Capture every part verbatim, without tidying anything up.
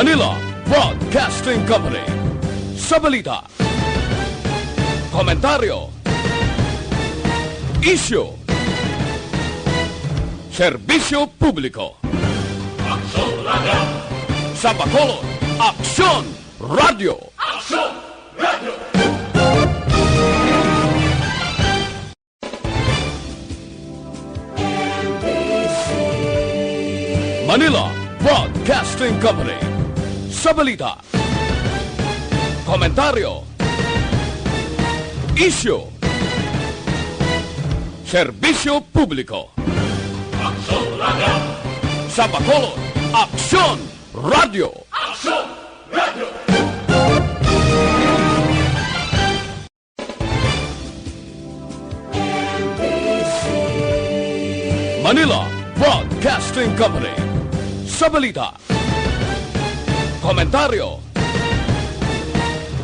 Manila Broadcasting Company. Sa balita, komentaryo, isyu, serbisyo publiko. Aksyon Radio. Sa Bacolod, Aksyon Radio. Aksyon Radio. Manila Broadcasting Company. Sa balita, komentaryo, isyu, serbisyo publiko. Aksyon Radio. Sa Bacolod, Aksyon Radio. Aksyon Radio. Manila Broadcasting Company. Sa balita, komentaryo,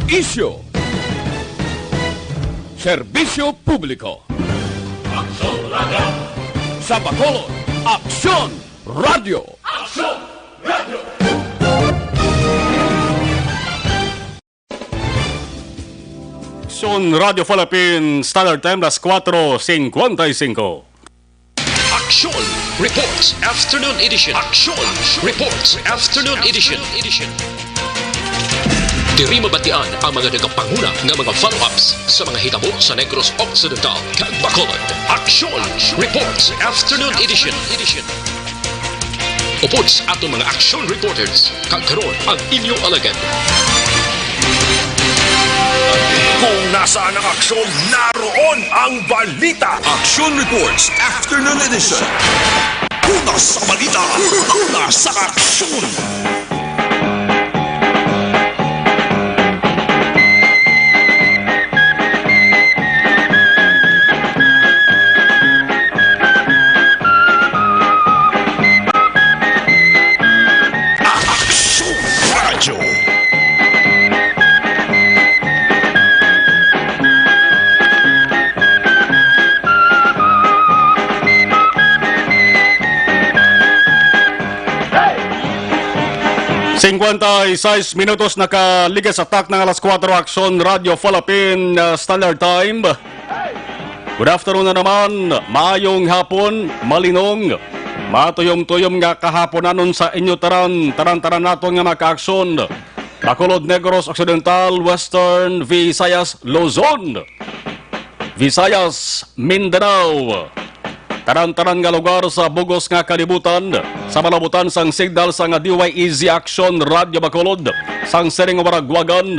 isyu, serbisyo publiko. Aksyon Radio. Sa Bacolod, Aksyon Radio. Aksyon Radio. Aksyon Radio Philippines, Standard Time, las cuatro cincuenta y cinco. Aksyon Reports Afternoon Edition. Aksyon Reports Afternoon Edition. Diri mabatian ang mga nagapanguna nga mga follow-ups sa mga hitabo sa Negros Occidental kag Bacolod. Aksyon Reports Afternoon Edition. Upod sa aton mga aksyon reporters, kag karon ang inyo alagad. Kung nasaan ang aksyon, naroon ang balita. Aksyon Reports Afternoon Edition. Una sa balita, una sa aksyon. Aksyon Radyo. Cincuenta y seis minutos nakaligas sa tak ng alas kuwatro, Aksyon Radyo Philippine, uh, Standard Time. Good afternoon na naman, maayong hapon, malinong, matuyom-tuyom nga kahaponanon sa inyo tanan, tanan-tanan naton nga mga kaaksyon. Bacolod, Negros Occidental, Western Visayas, Luzon, Visayas, Mindanao. Tanan-tanan nga lugar sa bug-os nga kalibutan, sa malabutan sang signal sang D Y E Z Aksyon Radyo Bacolod, sang sining Waragwagan,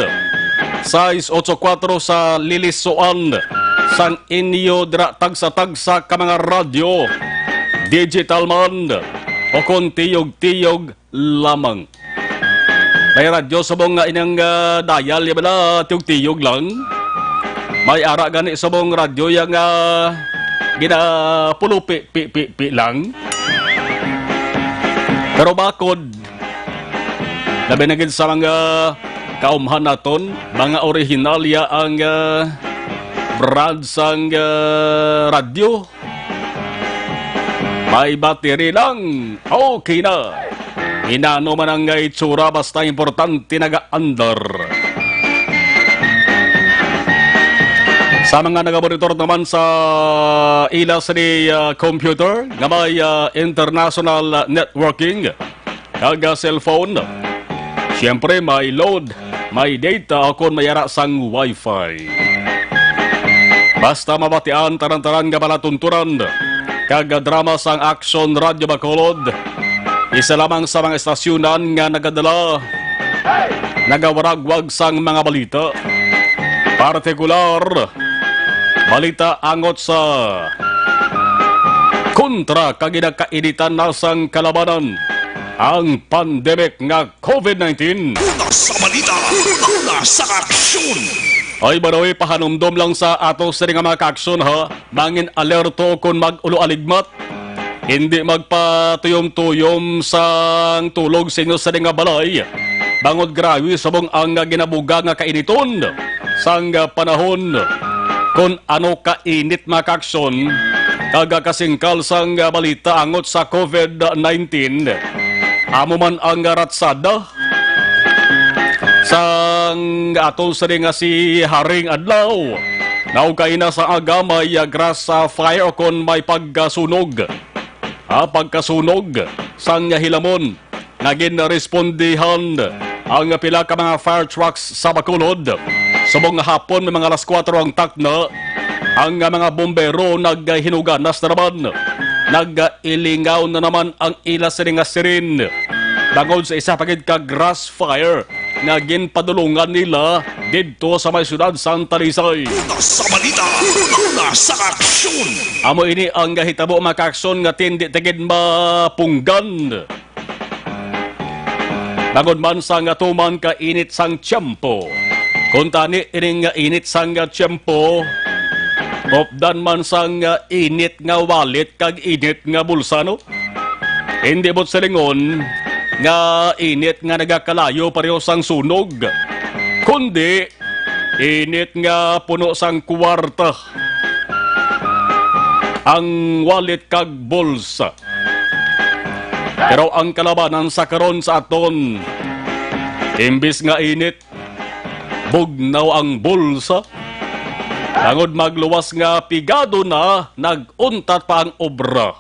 sais otso kuwatro sa Lilisuan, sang inyo dira tagsa-tagsa ka mga radyo, digital man, o kon tiyog-tiyog lamang. May radyo subong nga ining, ah, dial, ya bala, tiyog-tiyog lang. May ara gani subong radyo yang, ah, ginapulupi-pi-pi-pi lang. Pero bakod, labi na gid sa mga kaumhan naton, mga orihinal ya ang, ah, brand sang, ah, radyo. May battery lang, okay na. Inano man ang itsura, basta importante nagaandar. Sa mga nagamonitor naman sa ila sini, ah, computer nga may, ah, international networking, kag, ah, cellphone. Siyempre, may load, may data, o kon may ara sang wifi. Basta mabatian tanan-tanan nga palatuntunan kag drama sang Aksyon Radyo Bacolod, isa lamang sa mga estasyonan nga nagadala, nagawaragwag sang mga balita. Partikular, balita angot sa kontra kag ginakainitan na sang kalabanan, ang pandemic nga COVID nineteen. Una sa balita, una sa aksyon. Ay, by the way, pahanumdom lang sa ato sini nga mga kaaksyon, ha. Mangin alerto kon mag-ulo-aligmat. Hindi magpatuyom-tuyom sang tulog sa inyo sini nga balay. Bangod grabe subong ang ginabuga nga kainiton sang panahon. Kon ano ka init, mga kaaksyon, kag kasingkal sang balita angot sa COVID nineteen. Amo man ang ratsada, Sang aton sini nga si Haring Adlaw, naugay na sa aga may, ah, grass, ah, fire o kon may pagkasunog. Ah, pagkasunog sang hilamon nga ginrespondihan ang pila ka mga fire trucks sa Bacolod. Subong nga hapon, may mga alas kuwatro ang takna, ang mga bombero naghinuganas na naman. Nag-ilingaw na naman ang ila sini nga siren bangod sa isa pa gid ka grass fire nga ginpadulungan nila didto sa may siyudad sang Talisay. Una sa balita, una sa aksyon. Amo ini ang hitabo, mga kaaksyon, nga tindi tigid mapunggan. Bangod man sang tuman ka init sang tiyempo. Kuntani ining init sang tiyempo, updan man sang init nga wallet kag init nga bulsa, no? Hindi buot silingon nga init nga nagakalayo pareho sang sunog, kundi init nga puno sang kwarta ang wallet kag bulsa. Pero ang kalabanan sa karon sa aton, imbis nga init, bugnaw ang bulsa. Tangod magluwas nga pigado na, nag-untat pa ang obra.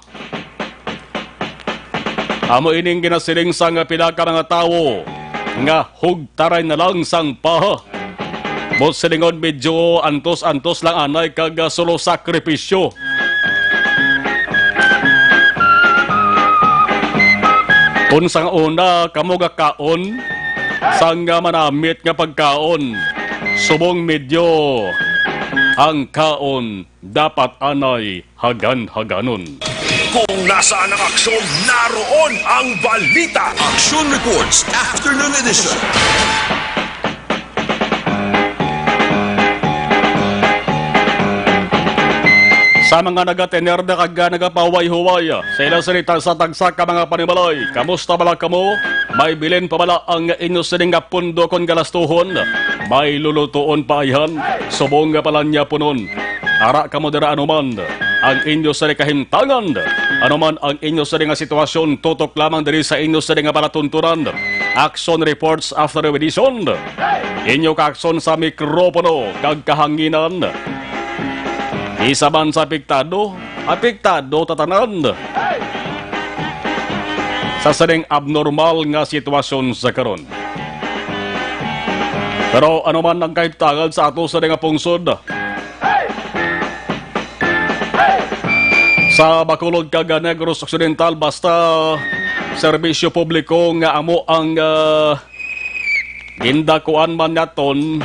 Amo ining ginasiling sang pila ka mga tawo nga hugtaray na lang sang paha. Buot silingon, medyo antos-antos lang anay kag, ah, sulo sakripisyo. Kung sang una kamo gakaon sang, ah, manamit nga pagkaon, subong medyo ang kaon dapat anay hagan-haganon. Kung nasaan ang aksyon, naroon ang balita. Action Reports, Afternoon Edition. Sa mga nagatener na kag nagapaway-huway sa ilang sini tagsa-tagsa ka mga panimalay, kamusta bala kamo? May bilin pa bala ang inyo sini nga pundo kon galastuhon? May lulutuon pa ayhan? Subong nga palanyapunon. Ara kamo dira anuman ang inyo sini kahimtangan, anuman ang inyo sini nga sitwasyon, tutok lamang diri sa inyo sini nga palatuntunan. Action Reports After Edition. Inyo kaakson sa mikropono kag kahanginan. Isa man sa apektado, apektado ta tanan sa sining abnormal nga sitwasyon sa karon. Pero ano man ang kahimtangan sa ato sa nga pungsod, sa Bacolod kag Negros Occidental, basta serbisyo publiko nga amo ang, ah, gindakuan man naton,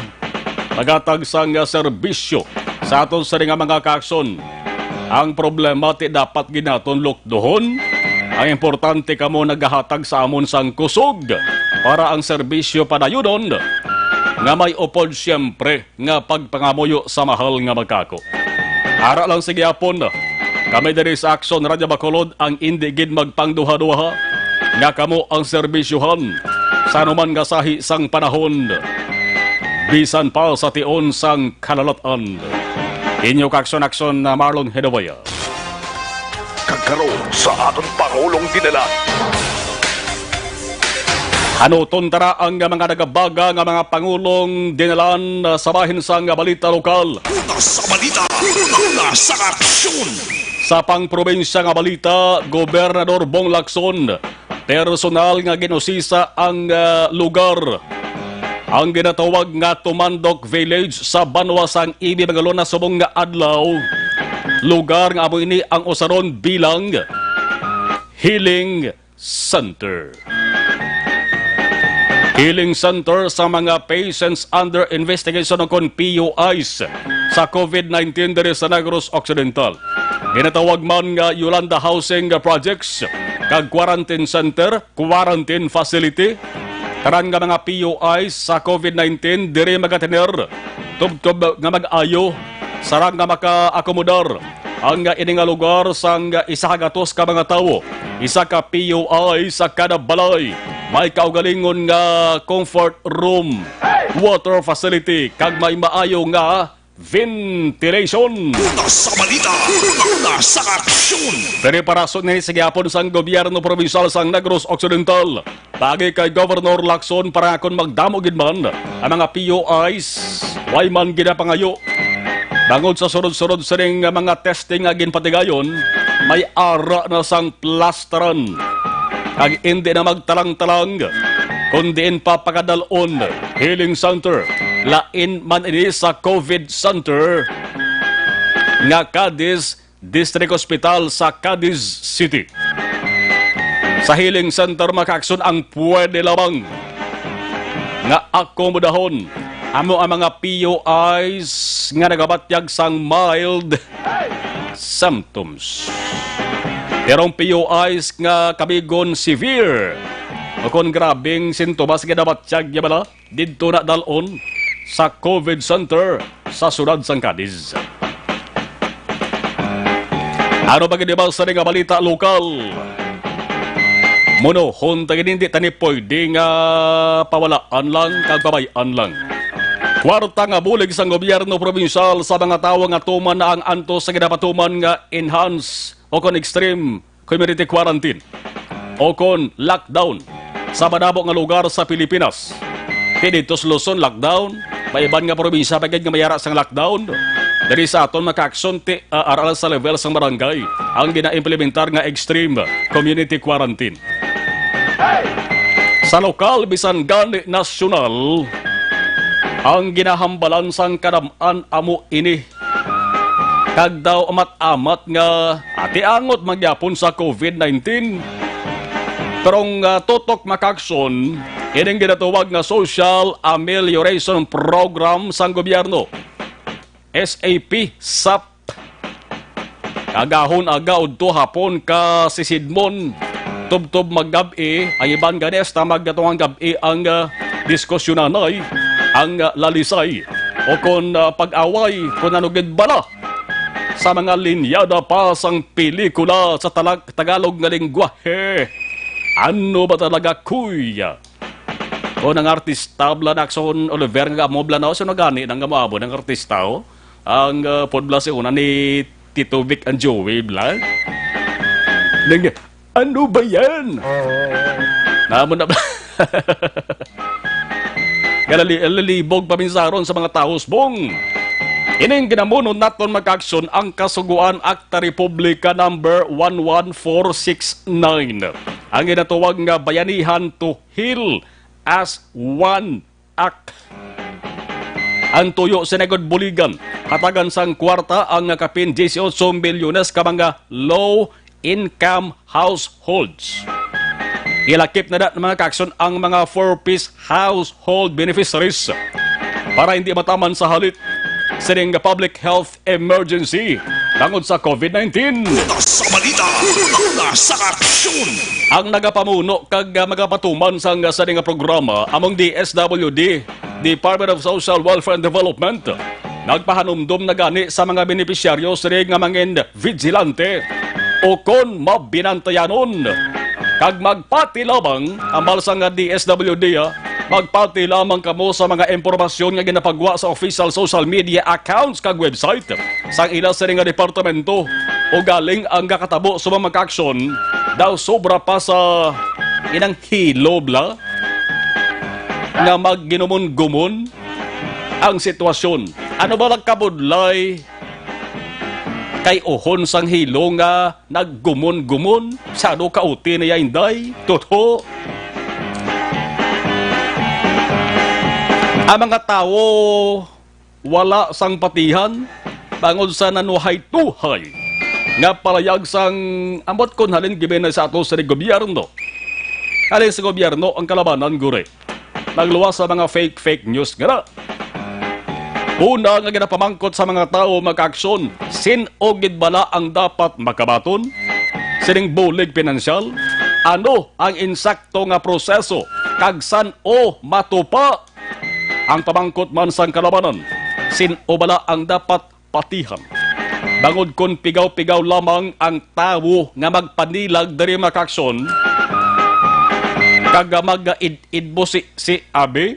magatag sang serbisyo sa aton sini nga mga kaakson. Ang problema ti dapat gid naton lukdohon. Ang importante kamo nagahatag sa amon sang kusog para ang serbisyo padayunon nga may upod siyempre nga pagpangamuyo sa mahal nga magkako. Ara lang sa gihapon, kami diri sa Aksyon Radyo Bacolod ang indi gid magpangduha-duha nga kamo ang serbisyohan sa anuman nga sahi sang panahon, bisan pa sa tion sang kalalat-an. Inyo kaaksyon-aksyon na Marlon Hedawaya. Kag karon sa aton Pangulong Dinalan. Hanuton tara ang mga nagabaga nga mga pangulong dinalan, ah, sa bahin sang balita lokal. Una sa balita, una sa aksyon. Sa pangprobinsya nga balita, Gobernador Bong Lacson, personal nga gin-usisa ang, ah, lugar. Ang ginatawag nga Tumandok Village sa banwa sang Ibi Magalona subong nga adlaw. Lugar nga amo ini ang usaron bilang healing center. Healing center sa mga patients under investigation o kon P U Is sa COVID nineteen diri sa Negros Occidental. Ginatawag man nga Yolanda Housing Projects kag Quarantine Center, Quarantine Facility. Tanan nga mga P U Is sa COVID nineteen diri magatener tubtob nga mag-ayo, sarang nga makaakomodar ang ini nga lugar sang isa ka gatos ka mga tawo. Isa ka P U I sa kada balay. May kaugalingon nga comfort room, water facility, kag may maayo nga ventilation. Una sa balita, una sa aksyon. Pero para sa ni sa gihapon sang gobyerno probinsyal sang Negros Occidental, Paagi kay Governor Lacson, para kon magdamo gid man ang mga P U Is, way man ginapangayo. Bangod sa sunod-sunod sining nga mga testing nga ginpatigayon, may ara na sang plastaran. Kag indi na magtalang-talang, kundi in papakadalon healing center. Lain man ini sa COVID center nga Cadiz District Hospital sa Cadiz City. Sa healing center, mga kaakson, ang pwede lamang nga akomodahon amo ang mga P U Is nga nagabatyag sang mild symptoms. Pero ang P U Is nga kabigon severe o kon grabing sintomas nga nabatyag niya bala, didto na dal-on sa COVID center sa siyudad sang Cadiz. Ano pa gid ba sa nga balita lokal? Munohon ta gid, hindi ta ni pwede nga pawalaan lang kag pabay-an lang. Kwarta nga bulig sang gobyerno probinsyal sa mga tawo nga tuman na ang antos sa ginapatuman nga enhanced o kon extreme community quarantine o kon lockdown sa madamo nga lugar sa Pilipinas. Kay didto sa Luzon, lockdown, may iban nga probinsya pa gid nga may ara sang lockdown. Diri sa aton, mga kaakson, ti, ah, ara sa level sang barangay ang ginaimplementar nga extreme community quarantine. Sa lokal, bisan gani nasyonal, ang ginahambalan sang kadam-an amo ini kag daw amat-amat nga atiangot man gyapon sa COVID nineteen. Pero ang, ah, tutok, mga kaakson, ining ginatawag nga Social Amelioration Program sang gobyerno, S A P, sap. Agahon aga udto hapon ka sisidmon, tubtob magab-i, ang iban gani hasta magdatungan gab-i ang, ah, diskusyonanay, ang, ah, lalisay, o kon, ah, pag-away, kon ano gid bala sa mga linyada pa sang pelikula sa talag-, Tagalog nga lengguwahe. Ano ba talaga, kuya? O nang artista bala na Axon Oliver nga amo bala na, o sino gani nang amo-amo nang artista, o? Ang, ah, pod bala si una ni Tito Vic ang Joey bala? Nang, ano ba yan? Namo na ba? Galali-, lalibog paminsaron sa mga tawo subong. Ining ginamuno naton, mga kaakson, ang Kasugoan Akta Republika number one one four six nine. Ang ginatawag nga Bayanihan to Heal as One Act. Ang tuyo sini gud buligan, hatagan sang kwarta ang kapin dieciocho milyones ka mga low income households. Ilakip na na, mga kaakson, ang mga four Ps household beneficiaries para hindi mataman sa halit sining public health emergency tungod sa COVID nineteen. Una sa balita, una sa aksyon. Ang nagapamuno kag, ah, magapatuman sang, ah, sini nga programa among D S W D, Department of Social Welfare and Development, nagpahanumdom na gani sa mga benepisyaryo sini nga mangin vigilante o kon mabinantayanon. Kag magpati lamang, ambal sang D S W D, ah, magpati lamang kamo sa mga impormasyon nga ginapagwa sa official social media accounts kag website sang ila sini nga departamento, ugaling ang kakatabo sa mga aksyon daw sobra pa sa inang hilo bala nga magginumon-gumon ang sitwasyon. Ano ba lang kabudlay kay uhon sang hilo nga naggumon-gumon? Sado ka uti niya, Inday? Totoo. Ang mga tawo wala sang patihan tungod sa nanuhay-tuhay nga palayag sang ambot kon halin gibinay sa ato sa gobyerno. Halin sa gobyerno ang kalabanan, guri. Nagluwas sa mga fake, fake news nga na. Una nga ginapamangkot sa mga tawo, mga aksyon, sin-o gid bala ang dapat makabaton sining bulig pinansyal? Ano ang insakto nga proseso kag san-o matupa? Ang pamangkot man sang kalabanan, sin-o bala ang dapat patihan? Bangod kon pigaw-pigaw lamang ang tawo nga magpanilag diri, mga aksyon, kag mag-id-idbo si, si abi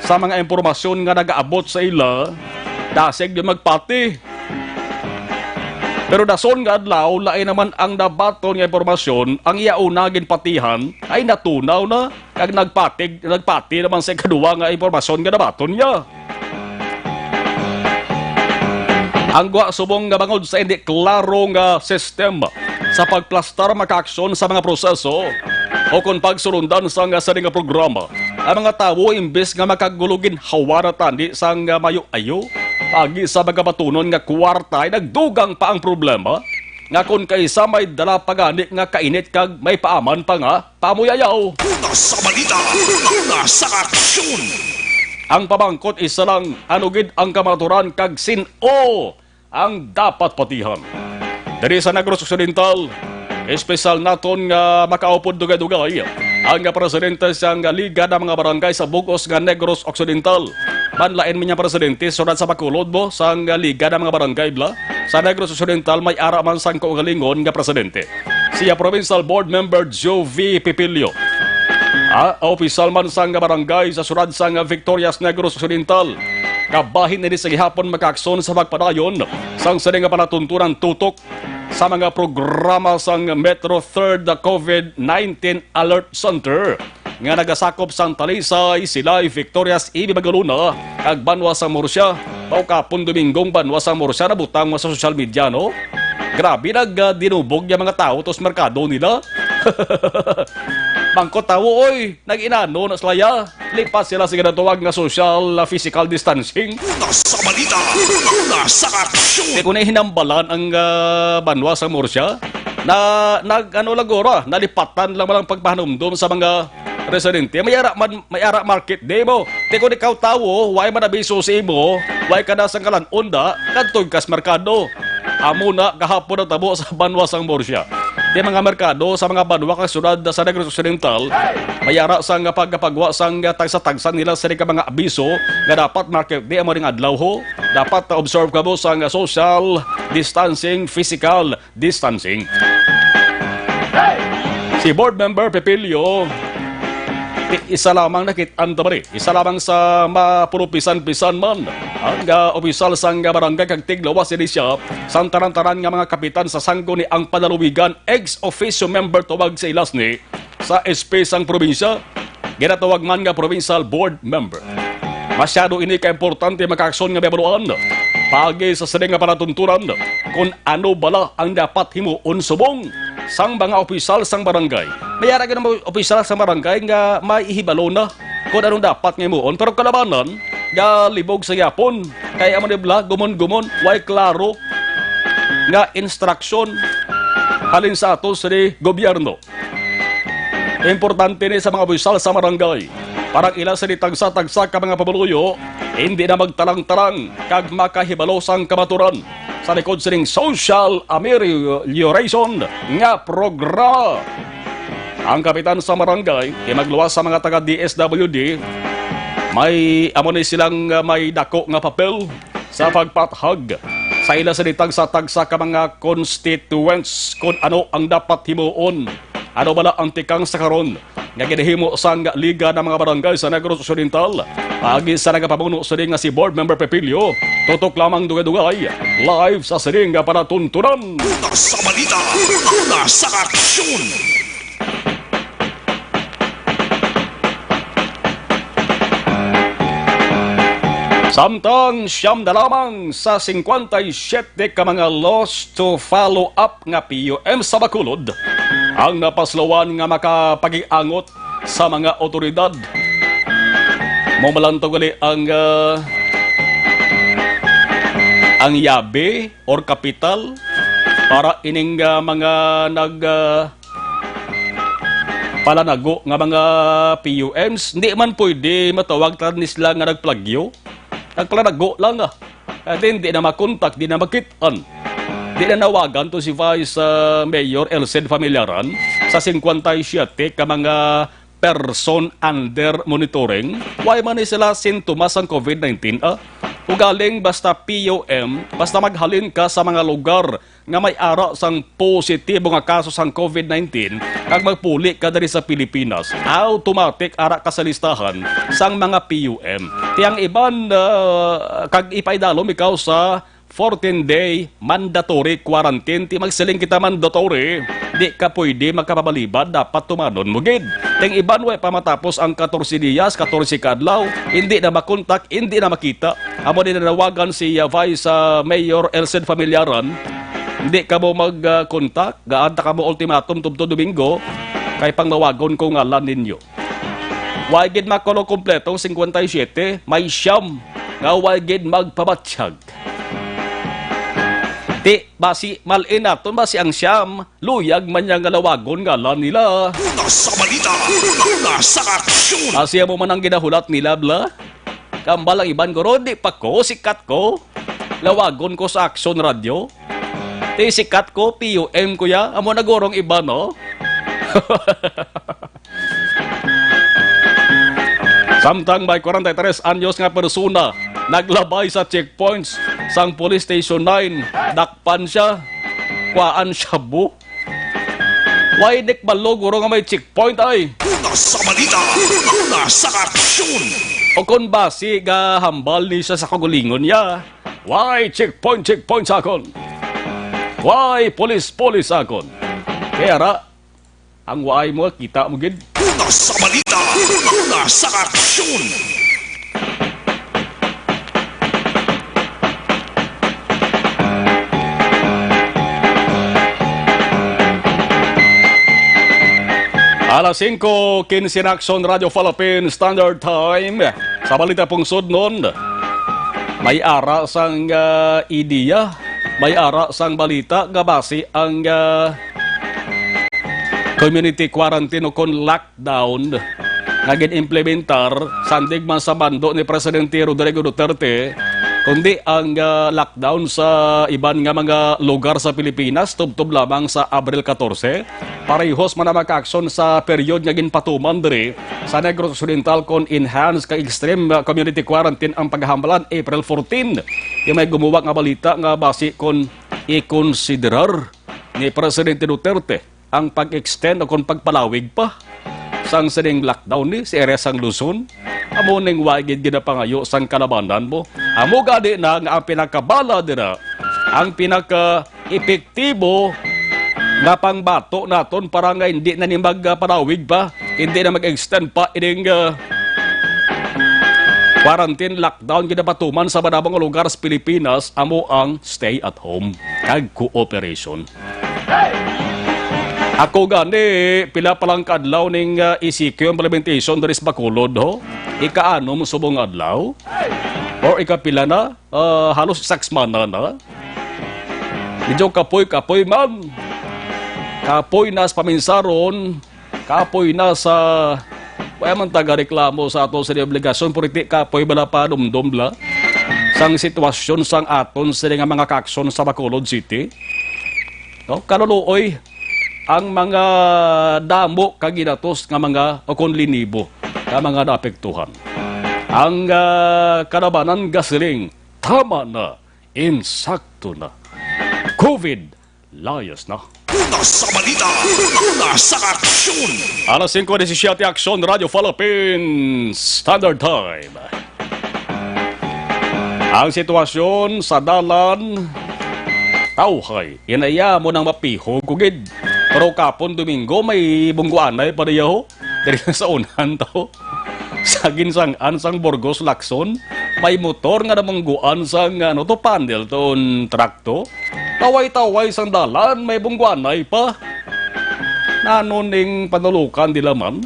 sa mga impormasyon nga nagaabot sa ila, dasig di magpati. Pero dason nga adlaw, lain naman ang nabaton nga impormasyon, ang iya una ginpatihan ay natunaw na, kag nagpatig, nagpati naman sa ikaduwa nga impormasyon nga nabaton niya. Ang gwa subong nga bangod sa hindi klaro nga sistema sa pagplastar makaaksyon sa mga proseso o kon pagsulundan sang sini nga programa, ang mga tawo imbes nga makagulo ginhawa na tani sang mayo-ayo, agi sa magabatunon nga kwarta ay nagdugang pa ang problema nga kon kaisa may dala pa gani nga kainit kag may paaman pa nga pamuyayaw. Una sa balita, una sa aksyon. Ang pamangkot isa lang, ano gid ang kamaturan kag sin-o ang dapat patihan? Diri sa Negros Occidental, espesyal naton nga makaupod dugay-dugay ang presidente sang Liga ng mga Barangay sa bug-os nga Negros Occidental. Manlain mi niya presidente, sunod sa Bacolod mo, sang Liga ng mga Barangay bla, sa Negros Occidental may ara man sang kaugalingon nga presidente. Siya Provincial Board Member Jovie Pipilio. Ah, opisyal man sang barangay sa siyudad sang Victorias, Negros Occidental. Kabahin ini sa gihapon makaakson sa pagpadayon sang sini nga palatuntunan tutok sa mga programa sang Metro Third COVID nineteen Alert Center nga nagasakop sang Talisay, Silay, Victorias, Ibi, Magalona, kag Banwa sang Murcia. Mao kapon Dominggo ang Banwa sang Murcia nabutang sa social media, no? Grabe nag, ah, dinubog nga mga tawo tos merkado nila. Bangko tawo, oy, nag-inano na sila ya. Lipat sila sa ginatawag nga social, ah, physical distancing. Una sa balita, una sa aksyon. Di ko na hinambalan ang, ah, Banwa sang Murcia. Na, nag, ano lang gura, nalipatan lang lang pagpahanumdom sa mga residente. May ara man, may ara market day mo. Ti kon ikaw tawo, way man abiso sa imo, way ka na sang kalan-on da, kadto ka sa merkado. Amo na gahapon ang tabo sa Banwa sang Murcia. Ti mga merkado sa mga banwa kag syudad sa Negros Occidental, may ara sang pagkapagwa sang tagsa-tagsa nila sini ka mga abiso nga dapat market day amo ring adlaw ho. Dapat observe kamo sang social distancing, physical distancing. Si Board Member Pepilio, ti-, isa lamang nakit-an ta bali. Isa lamang sa mapurupisan-pisan man ang, ah, opisyal sang barangay kag tiglawas ini siya sang tanan-tanan nga mga kapitan sa sangguniang panaluwigan, ex officio member tawag sa ilas ni sa S P sang probinsya. Ginatawag man nga provincial board member. Masyado ini ka importante makaakson nga mahibaluan paagi sa sini nga palatuntunan kon ano bala ang dapat himuon subong sang mga opisyal sang barangay. May ara gyud mga opisyal sang barangay nga may ihibalo na kon anong dapat nga himuon, pero kalabanan nga libog sa gihapon kay amo ni bala gumon-gumon, way klaro nga instruksyon halin sa ato sa gobyerno. Importante ni sa mga opisyal sa barangay para ang ila sa tagsa-tagsa ka mga pumuluyo hindi na magtalang-talang kag makahibalo sang kamaturan sa likod sining social amelioration nga programa. Ang kapitan sa barangay, kay magluwas sa mga taga D S W D, may amo ni silang, uh, may dako nga papel sa pagpathag sa ila sa tagsa-tagsa ka mga constituents kon ano ang dapat himuon. Ano bala ang tikang sa karon nga ginahimo sang Liga ng mga Barangay sa Negros Occidental? Paagi sa nagapamuno sini nga si Board Member Pepilio, tutok lamang dugay-dugay, live sa sining nga palatuntunan. Una sa balita, una sa aksyon. Samtang siyam na lamang sa singkwenta y siyete ka mga lost to follow up nga P U M sa Bacolod ang napaslawan nga makapagiangot sa mga awtoridad. Mao man lang to gali ang, ah, ang yabi or kapital para ining, ah, mga nag, ah, palanago nga mga P U Ms. Hindi man pwede matawag ta ni sila nga nagplagyo. Nagpalanago lang, ah. Kaya din, di na makontak, di na makit-an. Di na nawagan to si Vice, ah, Mayor Elcid Familiaran sa singkwenta y siyete ka mga person under monitoring. Way man ni sila sintomas sang COVID nineteen, ah. Ugaling basta P U M, basta maghalin ka sa mga lugar nga may ara sang positibo nga kaso sang COVID nineteen kag magpuli ka diri sa Pilipinas, automatic ara ka sa listahan sang mga P U M. Ti ang iban, ah, kag ipaidalom ikaw sa fourteen-day mandatory quarantine. Ti magsiling kita mandatory, di ka pwede makapabalibad, dapat tumanon mo gid. Ting iban way pa matapos ang katorse diyas, katorse ka adlaw, hindi na makontak, hindi na makita. Amo ni nanawagan si, ah, Vice, ah, Mayor Elcid Familiaran, hindi ka mo mag, ah, kontak, gaan ta ka mo ultimatum tubto Domingo, kay panglawagon ko ngalan ninyo. Way gid makulo kompletong singkwenta y siyete, may siyam nga way gid magpabatyag. Ti, basi, mal-in naton, basi ang siyam, luyag man niya nga lawagon ngalan nila. Una sa balita, una sa aksyon. Basi amo man ang ginahulat nila, bla? Kambal ang iban, guro, di pa ko, sikat ko. Lawagon ko sa Aksyon Radio. Ti sikat ko, P U M ko ya. Amo na gurong iba, no? Samtang may kwarenta y tres anyos nga persona naglabay sa checkpoints sang Police Station nine, dakpan siya. Kuhaan siya, bu. Why di kabalo, guro, nga may checkpoint, ay? Una sa balita, una sa aksyon. O kon basi gahambal ni siya sa kaugalingon niya, "Why checkpoint, checkpoint sa akon? Why police, police sa akon?" Kaya ra, ang waay mo, kita mo gid. Una sa balita, una sa aksyon. Alas singko quince na, Aksyon Radio Philippine Standard Time. Sa balita pungsod nun, may ara sang, ah, ideya, may ara sang balita nga basi ang, ah, community quarantine o kon lockdown nga gin-implementar, sandig man sa bando ni Presidente Rodrigo Duterte, kundi ang, ah, lockdown sa iban nga mga lugar sa Pilipinas tubtob lamang sa Abril katorse. Parehos man ang mga aksyon sa period nga ginpatuman diri sa Negros Occidental kon enhanced kag extreme, ah, community quarantine ang paghambalan April fourteen. Yung may gumuwa nga balita nga basi kon ikonsiderar ni Presidente Duterte ang pag-extend o kon pagpalawig pa sang sining lockdown ni sa area sang Luzon. Amo ning wa gid ginapangayo sang kalabanan mo. Amo gani na nga ang pinakabala dira, ang pinaka-epektibo nga pangbato naton para nga hindi na ni magpalawig pa, hindi na mag-extend pa ining, ah, quarantine lockdown ginapatuman sa madamo nga lugar sa Pilipinas, amo ang stay at home kag cooperation. Ako gani, pila pa lang ka adlaw ning, ah, E C Q implementation diri sa Bacolod, ho? Ika-anom subong adlaw? Or ikapila na? Ah, halos isa ka semana na. Medyo kapoy-kapoy man. Kapoy na sa paminsaron, kapoy na sa, kaya man taga-reklamo sa aton sa obligasyon, pero iti kapoy bala pa dumdom la sang sitwasyon sang aton sini nga mga kaksyon sa Bacolod City. No? Kaluluoy ang mga damo ka ginatos nga mga o kon linibo ka mga naapektuhan. Ang, ah, kalabanan gasiling, "Tama na, insakto na. COVID, layas na." Una sa balita, una sa aksyon. Alas singko disisiete, Aksyon Radio Philippine Standard Time. Ang sitwasyon sa dalan, tawhay, inaya mo nang mapihog ko gid. Pero kapon Domingo, may bungguanay pa diya, ho. Diri sa unahan to. Sa ginsang-an sang Burgos Lacson, may motor nga namungguan sang, ano to, panel to, truck to. Taway-taway sang dalan, may bungguanay pa. Nano ning panulukan nila man?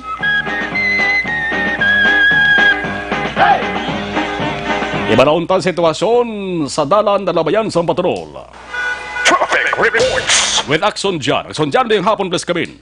Iba na unta ang sitwasyon sa dalan na labayan sang patrol. Traffic reports. With Action Jan. Action Jan, ngayong hapon, please come in.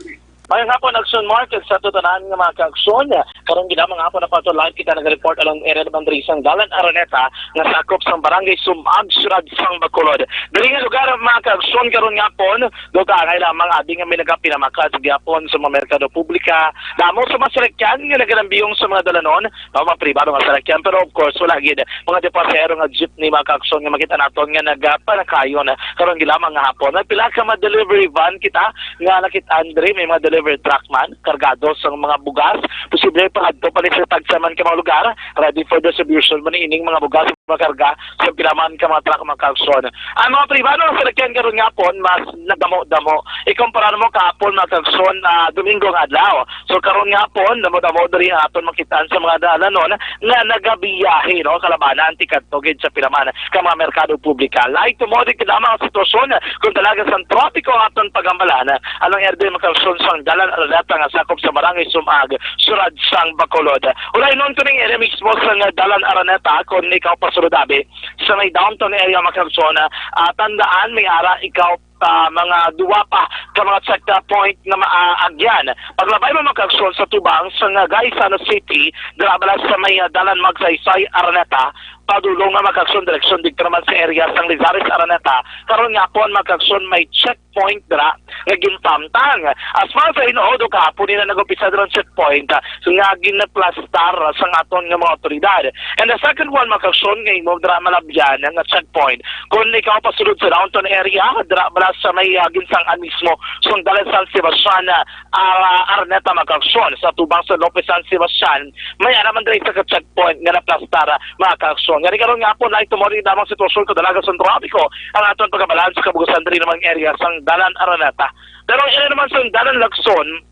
Mayong hapon, Action Mark, kag sa tanan nga mga ka-aksyon. Karon gid, mga hapon, na pa to live kita nag-report along area naman diri sang Dalan Araneta nga sakop sang Barangay Sumag, Syudad sang Bacolod. Diri nga lugar, mga ka-aksyon, karon nga hapon, duta angay lamang abi nga may nagapinamakad sa gihapon sa mga merkado publika, damo sa mga salakyan nga nagalambiyong sa mga dalanon, o mga pribado nga salakyan. Pero of course, wala gid mga depasahero nga jeepney, mga ka-aksyon, nga makita naton nga nagapanakayon karon gid lamang nga hapon. May pila ka mga delivery van kita nga nakit-an diri, may mga delivery truck man, kargado sa mga bugas. Posible pangadto pa ni sa tagsa man ka mga lugar, ready for distribution man ining mga bugas. makarga sa pila man ka mga truck, mga kaagsoon. Ang mga pribado nga salakyan karon nga hapon, mas nagdamo-damo. Ikumpara mo kahapon, mga kaagsoon, ah, Domingo nga adlaw. So, karon nga hapon, damo-damo diri ang aton makitaan sa mga dalanon nga nagabiyahe, no, kalabanan tikadto gid sa pila man ka mga merkado publika. Lahi tumod gid lamang ang sitwasyon kung talaga sang trapiko ang aton pagambalan. Anang erde, mga kaagsoon, sang Dalan Araneta nga sakop sa Barangay Sumag, Surad sang Bacolod. Ulay nun kuning area mismo sang Dalan Araneta, kung ikaw pasulod abi sa may downtown area, mga kaagsoon, ah, tandaan, may ara ikaw, ah, mga duwa pa ka mga checkpoint nga maagyan. Paglabay mo, mga kaagsoon, sa tubang sang Gaisano City, dira bala sa may, ah, Dalan Magsaysay, Araneta, padulong nga, mga kaagsoon, direksyon didto naman sa area sang Lizares, Araneta. Karon nga hapon, mga kaagsoon, may checkpoint dira nga gintamtang. As far as I know, do kahapon nila nag-umpisa dira ang checkpoint, ah, nga ginaplastar sang aton nga mga awtoridad. And the second one, mga kaagsoon, nga imo dira malabyan nga checkpoint. Kung ikaw pasulod sa downtown area, dira bala sa may, ah, ginsangan mismo sang Dalan San Sebastian, ah, ah, Araneta, mga kaagsoon, sa tubang sa Lopez San Sebastian, may ara man diri sa ka-checkpoint nga naplastar, mga kaagsoon. Gani karon nga hapon, lahi tumod lamang sitwasyon kung talaga sang trapiko ang aton pagabalan sa kabugasan diri namang area sang Dalan Araneta. Pero ang area naman sang Dalan Lacson,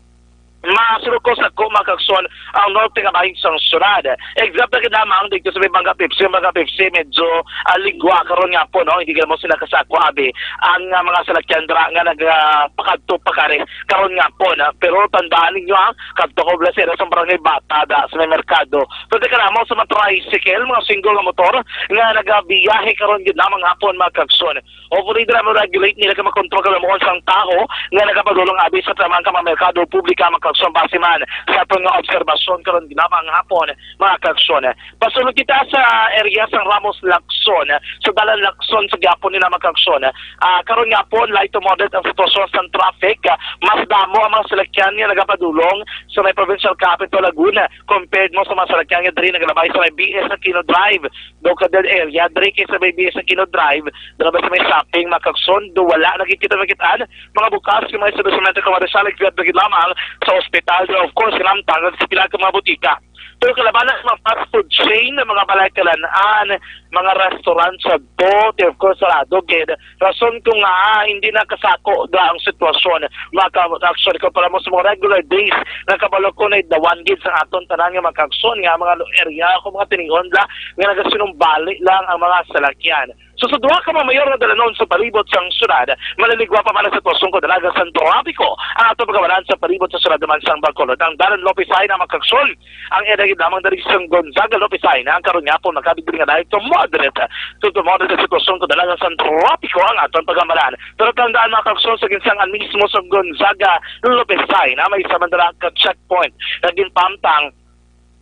masulod ko sa ko, mga kaagsoon, ang norte nga bahin sang syudad. Except na gid lamang dito sa may Barangay Pepsi, Barangay Pepsi, medyo, ah, ligwa karon nga hapon, no? Hindi ka mo sila kasako, abi, ang, ah, mga salakyan dira nga nagpakadto pa kari karon nga hapon, ah. Pero tandaan ninyo, ah, kadto ko bala sa area sa Barangay Bata, da, sa may merkado. Pwede ka namo sa mga tricycle, mga single nga motor nga nagabiyahe karon gid lamang hapon, mga kaagsoon. Hopefully, dira mo regulate nila ka makontrol ka mo sang tawo nga nagapadulong abi sa tamang ka mga merkado publika, mga kaagsoon, base man sa aton nga obserbasyon karon gid lamang hapon, mga kaagsoon. Pasulod kita sa area sang Ramos Lacson, sa Dalan Lacson sa gihapon nila, mga kaagsoon. Ah, karon nga hapon, lahi tumod ang sitwasyon sang traffic. Ah, mas damo ang mga salakyan nga nagapadulong sa may provincial capital Laguna compared mo sa mga salakyan nga diri nagalabay sa may B S Aquino Drive, Docadel area, diri kay sa may B S Aquino Drive, dira ba sa may shopping, mga kaagsoon, do wala na gid kita makit-an mga bukas nga mga establishmento, kung Rizal, except na gid lamang sa ospital, do, of course, kinamtang sa pila ka mga butika. Pero kalabanan sa mga fast food chain, mga balay kalan-an, mga restaurant sa bote, of course, sarado gid. Rason ko nga, ah, hindi na kasako da ang sitwasyon. Mga ka-, actually, kumpara mo sa mga regular days, nga kabalo ko na dawan gid sa aton tanan nga mga kaagsoon, nga mga lu-, area, ako mga tinion da, nga nagasinumbali lang ang mga salakyan. So, sa duha ka mga mayor nga dalanon sa palibot sang syudad, malaligwa pa man ang sitwasyon kung dalaga sang trapiko ang ato pagawalan sa palibot sa syudad naman sang Bacolod. Ang Dalan Lopez Jaena, mga kaagsoon, ang area gid lamang diri sang Gonzaga Lopez Jaena, ang karon nga hapon makabig nga light to moderate to, to moderate ang sitwasyon kung dalaga sang trapiko ang aton pagamalan. Pero tandaan, mga kaagsoon, sa ginsangan mismo sa Gonzaga Lopez Jaena, may isa man dira ka checkpoint nga ginpamtang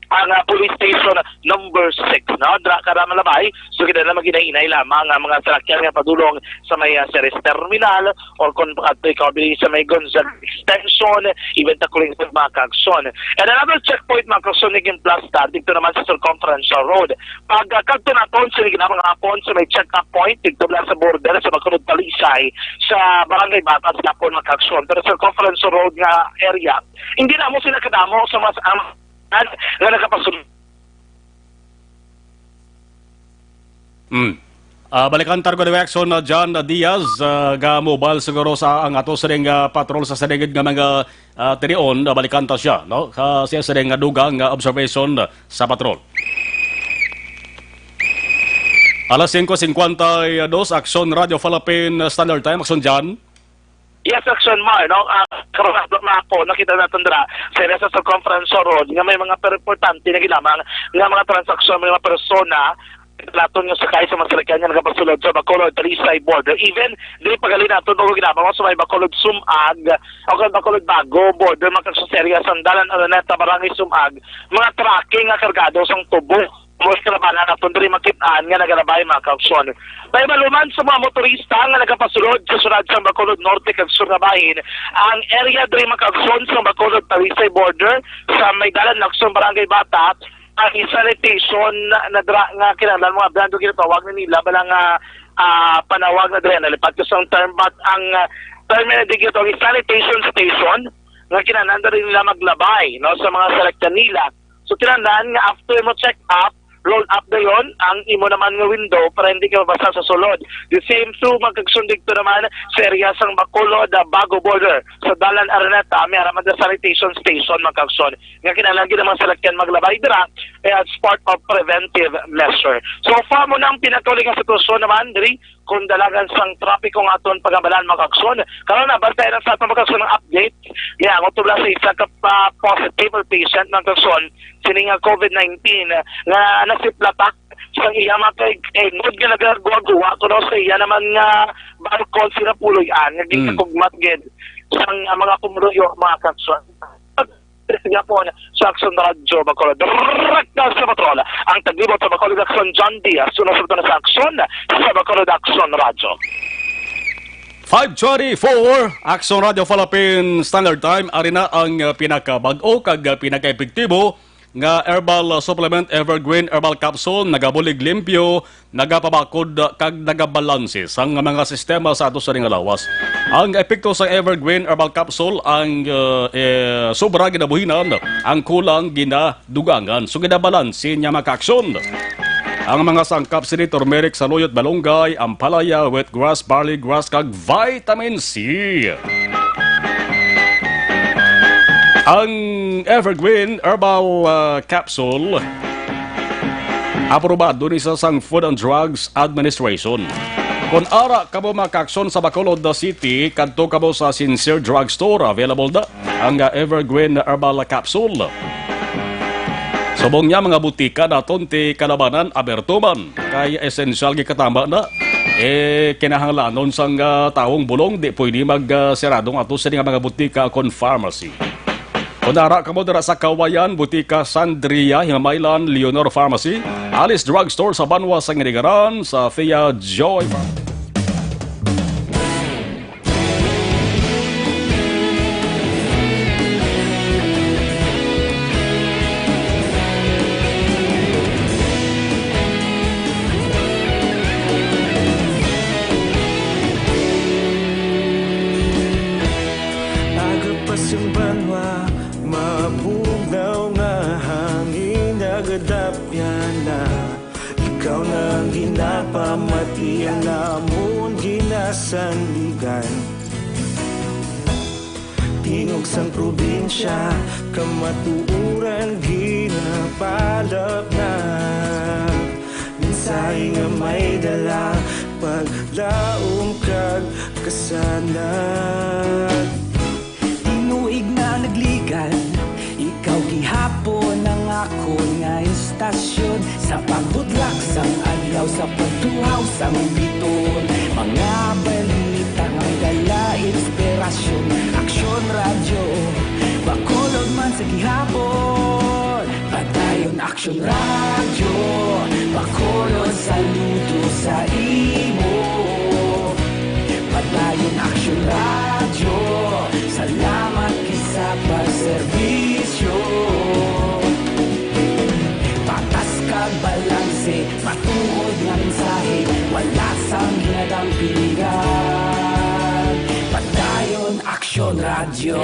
ang, ah, police station number six, no? Dra-, kada malabay, so, kita na maghinay-hinay lamang ang mga salakyan nga padulong sa may, ah, Ceres Terminal or kung adto ikaw diri sa may Gonzaga Extension, even Taculing, mga kaagsoon. And another checkpoint, mga kaagsoon, nga ginplastar dito naman sa Circumferential Road. Pag, ah, kadto naton sa mga hapon sa may check-up point dito lang sa border sa Bacolod, Talisay, sa Barangay Batas, Lapon, mga kaagsoon. Pero Circumferential Road nga area, hindi na mo sila kadamo sa mas, ang nga nagapasunod. Mm. Ah, balikan ta gud, Jackson, ah, John Diaz, ah, ga mobile siguro sa ang ato sining, ah, patrol sa sinigid nga mga, ah, tinion, ah, balikan ta siya, no? Ka siya sining nga dugang nga observation, ah, sa patrol. Alas singko singkwenta y dos, Aksyon Radio Philippine Standard Time, Aksyon John. Yes, Aksyon Mar, no? Ah, karon na ako, nakita naton dira sa area sa Circumferential Road nga may mga per-, importante na ginamang nga mga transaksyon, may mga persona naton nga sakay sa mga salakyan nga nagapasulod sa Bacolod, Talisay border. Even diri pagali naton, bago ginamang sa may Bacolod Sumag o kay Bacolod Bago border, mga kaagsoon, sa area sang Dalan Araneta, Barangay Sumag, mga trucking nga kargado sang tubo. Mostly na naton diri makit-an nga nagalabay, mga kaagsoon. May maluman sa mga motorista nga nagapasulod sa syudad sang Bacolod Norte kag Sur nga bahin ang area diri, mga kaagsoon, sa Bacolod Talisay border sa may Dalan Lacson, Barangay Bata. Ang sanitation na, na dra-, nga kinahanglan mga brando ginatawag na nila bala nga, ah, panawag na diri, nalipat ko sang term, but ang, ah, term na di ginatawag is sanitation station nga kinahanglan diri nila maglabay, no, sa mga salakyan nila. So, kinahanglan nga after mo check up, roll up dayon ang imo naman nga window para hindi ka mabasa sa sulod. The same too, mga kagson, didto naman sa area sang Bacolod, ah, Bago border sa Dalan Araneta, may ara man sa sanitation station, mga kagson, nga kinahanglan gyud ang mga salakyan maglabay dira, eh, as part of preventive measure. So far, amo na ang pinakauli nga sitwasyon naman diri kon dalagan sang trapiko nga aton pag-amalan, mga kagson. Karon, nabantayan lang sa aton, mga kagson, ang update. May angot tubla sa isa ka pa positive or patient, mga kagson, sini nga COVID nineteen nga nasiplatak sang iya mga kay-, kainod nga nagagwa-gwa kuno sa iya naman nga balkon sira puloy-an nga Mm. ginkakugmat gid sang, ah, mga pumuluyo, mga kagson. Gihapon sa Aksyon Radyo Bacolod. Direkta sa patrol, ang taglibot sa Bacolod Aksyon, John Diaz. Una sa sa Aksyon, sa Bacolod Aksyon Radyo. Five twenty-four, Aksyon Radyo Philippine Standard Time. Ari na ang, uh, pinakabag-o kag, uh, pinakaepektibo nga herbal, uh, supplement, Evergreen Herbal Capsule. Nagabulig limpyo, nagapabakod, uh, kag nagabalanse sang mga sistema sa ato sa ring lawas. Ang epekto sang Evergreen Herbal Capsule ang, uh, eh, sobra ginabuhinan, ang kulang ginadugangan. So, ginabalanse niya, mga kaaksyon. Ang mga sangkap sini, turmeric, saluyot, malunggay, ampalaya, wheatgrass, barley grass, kag vitamin C. Ang Evergreen Herbal, uh, Capsule, aprobado ni sa sang Food and Drugs Administration. Kon ara kamo makaaksyon sa Bacolod City, kadto kamo sa Sincere Drug Store. Available na ang, uh, Evergreen Herbal Capsule. Subong niya, mga butika naton ti kalabanan aberto man, kay esensyal gikatama na. Eh, kinahanglanon sang, ah, tawong bulong, di pwede mag, ah, serado ang ato sini nga mga butika kon pharmacy. Kon ara kamo dira sa Kawayan, Butika Sandria, Himamaylan, Leonor Pharmacy, Alice Drug Store sa Banwa sang Inigaran, sa Thea Joy Pharmacy. Aga pa sing banwa, mabugnaw nga hangin, nagadapyan na. Ikaw na ang ginapamati, ang amon ginasandigan. Tingog sang probinsya, kamatuoran ginapalapnag. Mensahe nga may dala, paglaom kag kasanag. Tinuig na nagligan, ikaw gihapon ang akon nga istasyon. Sa pagbutlak sang adlaw, sa pagtuhaw sang bituon, mga balita nga dala inspirasyon. Aksyon Radyo Bacolod man sa gihapon. Padayon Aksyon Radyo Bacolod, saludo sa imo. Padayon Aksyon Radyo, salamat gid sa pagserbisyo. Patas kag balanse, matuod nga mensahe, wala sang ginadampingan. Padayon Aksyon Radyo.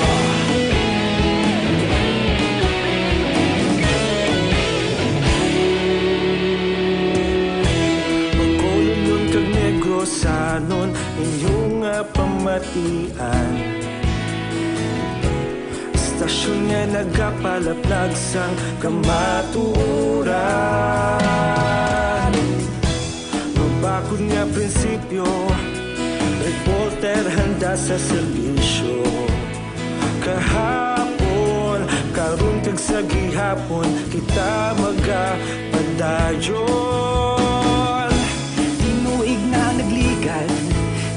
Bacolod kag Negros, anon inyo nga pamatian. Istasyon nga nagapalaplag sang kamatuoran. Mabakod nga prinsipyo, reporter handa sa serbisyo. Kahapon, karon kag sa gihapon, kita magapadayon. Tinuig na nagligan,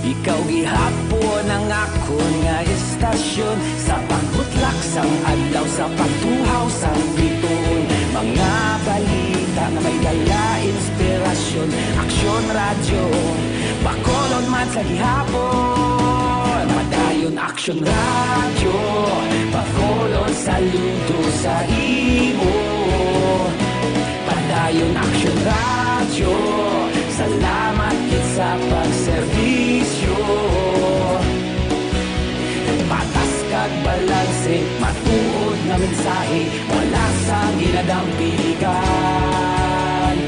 ikaw gihapon ang akon nga istasyon. Sa pagbutlak sang adlaw, sa pagtuhaw sang bituon, mga balita nga may dala inspirasyon. Aksyon Radyo Bacolod man sa gihapon. Padayon Aksyon Radyo Bacolod, saludo sa imo. Padayon Aksyon Radyo, salamat gid sa pagserbisyo. Patas kag balanse, matuod nga mensahe, wala sang ginadampingan.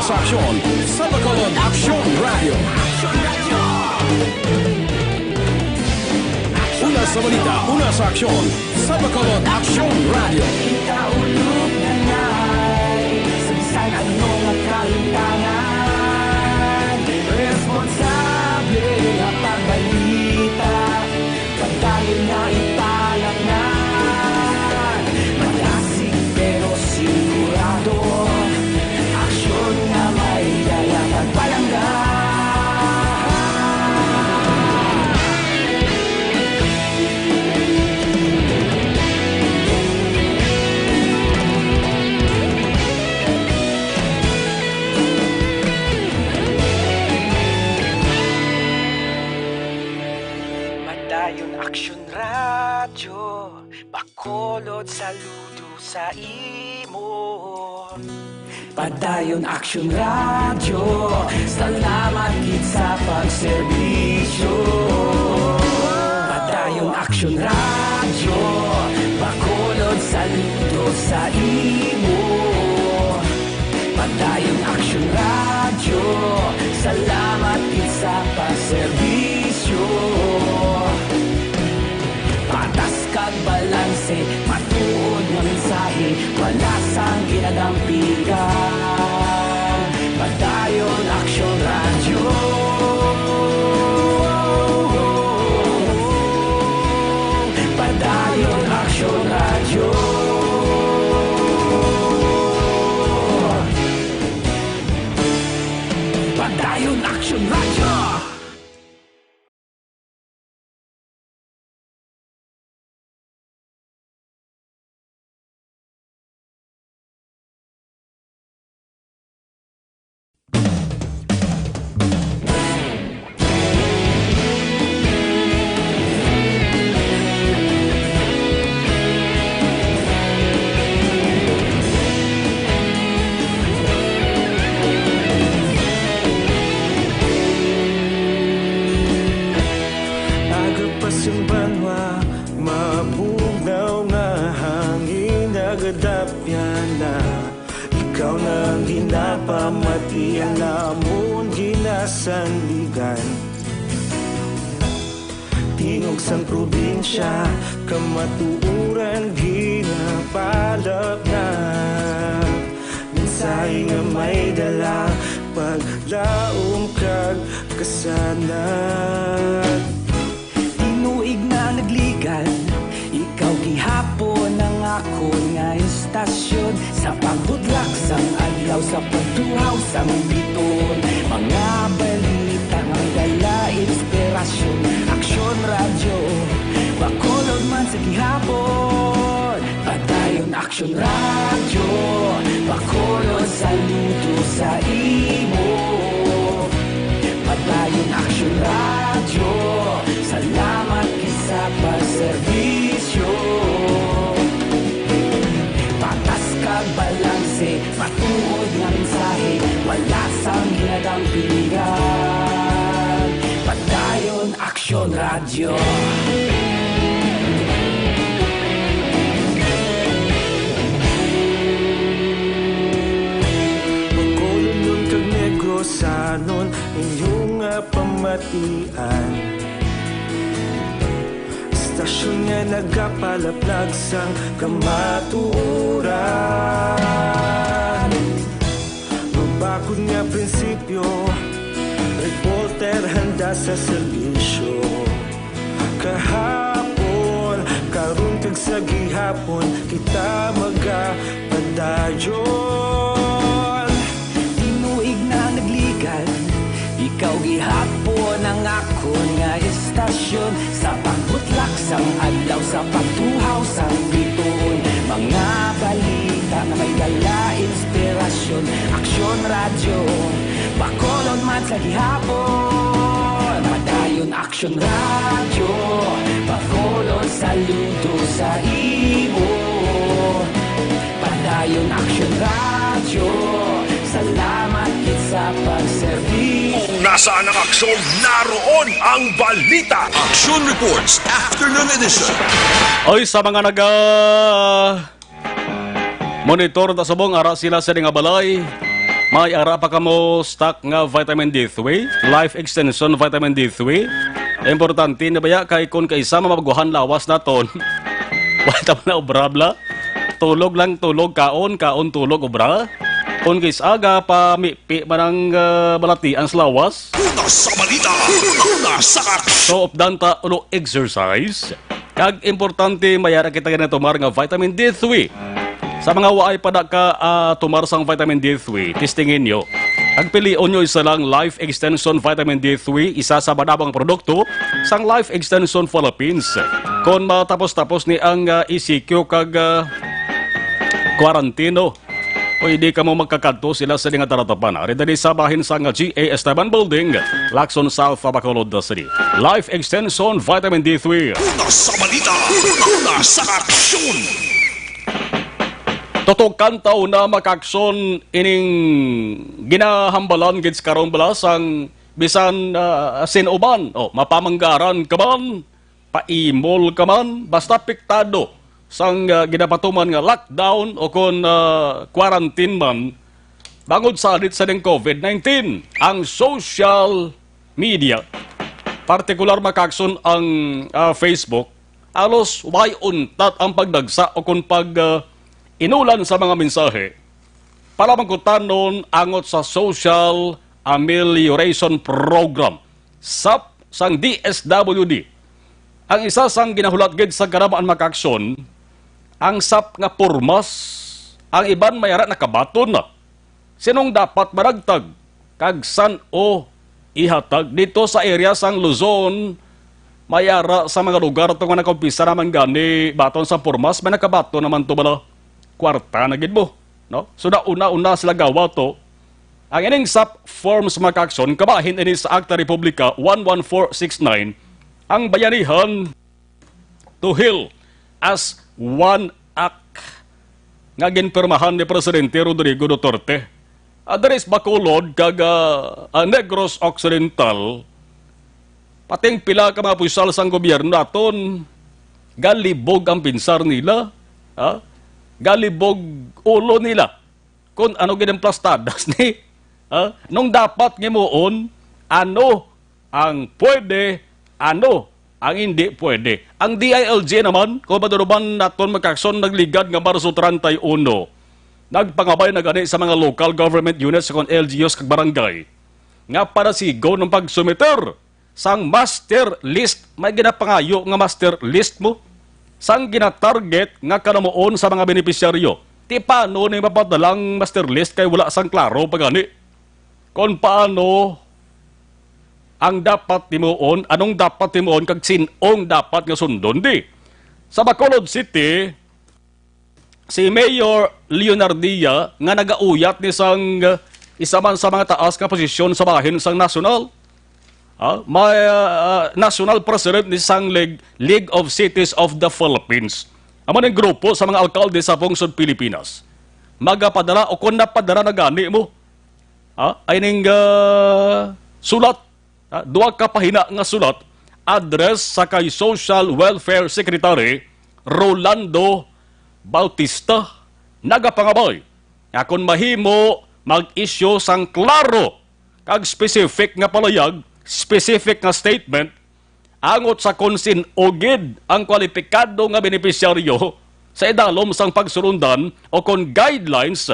Sa aksyon, sa Bacolod Aksyon Radio. Una sa balita, una sa aksyon, sa Bacolod Aksyon Radio. Kita ulog na ngay, sa bisan ano nga kalimtangan, responsable nga pagbalita. Padayon nga ipalatnan, malasig pero sigurado. Aksyon nga may dala kag palangga. Padayon Aksyon Radyo, Bacolod, saludo sa imo. Padayon Aksyon Radyo, salamat gid sa pagserbisyo. Padayon Aksyon Radyo, Bacolod, saludo sa imo. Padayon Aksyon Radyo, salamat gid sa pagserbisyo. Patas kag balanse, matuod nga mensahe, wala sang ginadampigan. Padayon Aksyon Radyo. Padayon Aksyon Radyo. Padayon Aksyon Radyo. Aga pa sing banwa, mabugnaw nga hangin, nagadapyan na. Ikaw na ang ginapamati, ang amon ginasandigan. Tingog sang probinsya, kamatuoran ginapalapnag. Mensahe nga may dala, paglaom kag kasanag. Tinuig na nagligad, ikaw gihapon ang akon nga istasyon. Sa pagbutlak sang adlaw, sa pagtuhaw sang bituon, mga balita nga may dala inspirasyon. Aksyon Radyo, Bacolod man sa gihapon. Padayon Aksyon Radyo, Bacolod, saludo sa imo. Padayon Aksyon Radyo, salamat gid sa pagserbisyo. Patas kag balanse, matuod nga mensahe, wala sang ginadampigan. Padayon Aksyon Radyo. Bacolodnon kag Negrosanon, inyo nga pamatian. Istasyon nga nagapalaplag sang kamatuoran. Mabakod nga prinsipyo, reporter handa sa serbisyo. Kahapon, karon kag sa gihapon, kita magapadayon. Tinuig na nagligad, ikaw gihapon ang akon nga istasyon. Sa pagbutlak sang adlaw, sa pagtuhaw sang bituon, mga balita nga may dala inspirasyon. Aksyon Radyo, Bacolod man sa gihapon. Padayon Aksyon Radyo, Bacolod, saludo sa imo. Padayon Aksyon Radyo, salamat gid sa pagserbisyo. Kung nasaan ang aksyon, naroon ang balita. Aksyon Reports, Afternoon Edition. Oy, sa mga naga monitor ta subong, ara sila sa nga balay. May ara pa kamo stock nga vitamin D three? Life Extension Vitamin D three? Importante na baya kay kung kaisa mabaguhan lawas naton, wala ta man na obra bala. Tulog lang, tulog, kaon, kaon, tulog, obra. Kung kaisa aga pa mipi man ang ah, balatian sa lawas. Una sa balita, una sa aksyon. So, updan ta ulo exercise. Kag importante, may ara kita gani tumar nga vitamin D three. Sa mga waay pa da ka ah, tumar sang vitamin D three, testingin nyo. Ang pilion nyo isa lang Life Extension Vitamin D three, isa sa manabang produkto sang Life Extension Philippines. Kon matapos-tapos ni ang ah, E C Q kag ah, kwarantino, pwede kamo magkakadto sila sa nga taratapan. Ari dali sa bahin sang G A Esteban Building, Lacson South, Bacolod City. Life Extension Vitamin D three. Una sa balita, una sa aksyon. Tutukan ta una makaaksyon ining ginahambalan gid sa karon bala sang bisan ah, sin-o man, o mapamanggaran ka man, paimol ka man, basta apektado sang ah, ginapatuman nga lockdown o kon ah, quarantine man, bangod sa alit sa ning COVID nineteen, ang social media, partikular makaaksyon ang ah, Facebook, halos way untat ang pagdagsa o kon pag ah, inulan sa mga mensahe para magkutanon angot sa Social Amelioration Program, sap, sang D S W D. Ang isa sang ginahulat gid sa karamaan makaaksyon, ang sap nga pormas, ang iban may ara nakabaton na. Sinong dapat managtag kag san-o ihatag? Dito sa area sang Luzon, may ara sa mga lugar to nga nagkumpisa naman gani baton sa pormas, may nakabaton naman to bala. Kwarta na gid mo, no? So, nauna-una sila gawa to. Ang ining sap forms makaaksyon, kabahin ini sa Akta Republika one one four six nine, ang bayanihan to heal as one act nga ginpirmahan ni Presidente Rodrigo Duterte. Ah, diri sa Bacolod kag ah, ah, Negros Occidental, pating pila ka mga opisyal sang gobyerno naton, galibog ang pinsar nila, ha? Galibog ulo nila kung ano gid ang plastadas ni, ha? Nung dapat ngimuon, ano ang pwede, ano ang hindi pwede. Ang D I L G naman, kung maduruban naton magkakson, nagligad nga Marso treinta y uno, nagpangabay na gani sa mga local government units kon L G Us kag barangay nga padasigon ang pagsumiter sang master list. May ginapangayo nga master list mo sang ginatarget nga kanamuon sa mga benepisyaryo. Ti paano ni mapadala ang master list kay wala sang klaro pa gani kon paano ang dapat timuon, anong dapat timuon, kag sin-ong dapat nga sundon di. Sa Bacolod City, si Mayor Leonardia nga nagauyat ni sang, uh, isa man sa mga taas nga posisyon sa bahin sang nasyonal, ah, may, uh, national president ni sang League, League of Cities of the Philippines. Amo ning grupo sa mga alkalde sa pungsod Pilipinas. Magapadara o kon napadara na gani mo, ah, ay ning, ah, sulat, ah, duha ka pahina nga sulat address sa kay Social Welfare Secretary Rolando Bautista, nagapangabay nga kon mahimo, mag-issue sang klaro kag specific nga palayag, specific nga statement angot sa kon sin-o gid ang kwalipikado nga benepisyaryo sa idalom sang pagsulundan o kon guidelines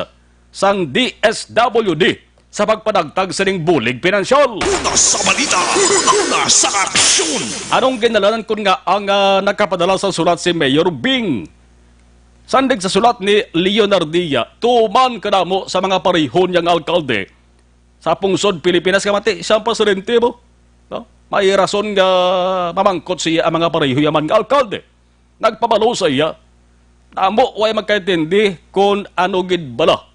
sang D S W D sa pagpanagtag sining bulig pinansyal. Una sa balita, una sa aksyon. Anong ginalanan kun nga ang ah, nagkapadala sa sulat si Mayor Bing? Sandig sa sulat ni Leonardia, tuman kadamo sa mga pareho niya nga alkalde sa pungsod Pilipinas nga mati siya ang presidente mo. No? May rason nga mamangkot siya ang mga pareho yaman nga alkalde. Nagpabalo sa iya, amo way magkaintindi kon ano gid bala.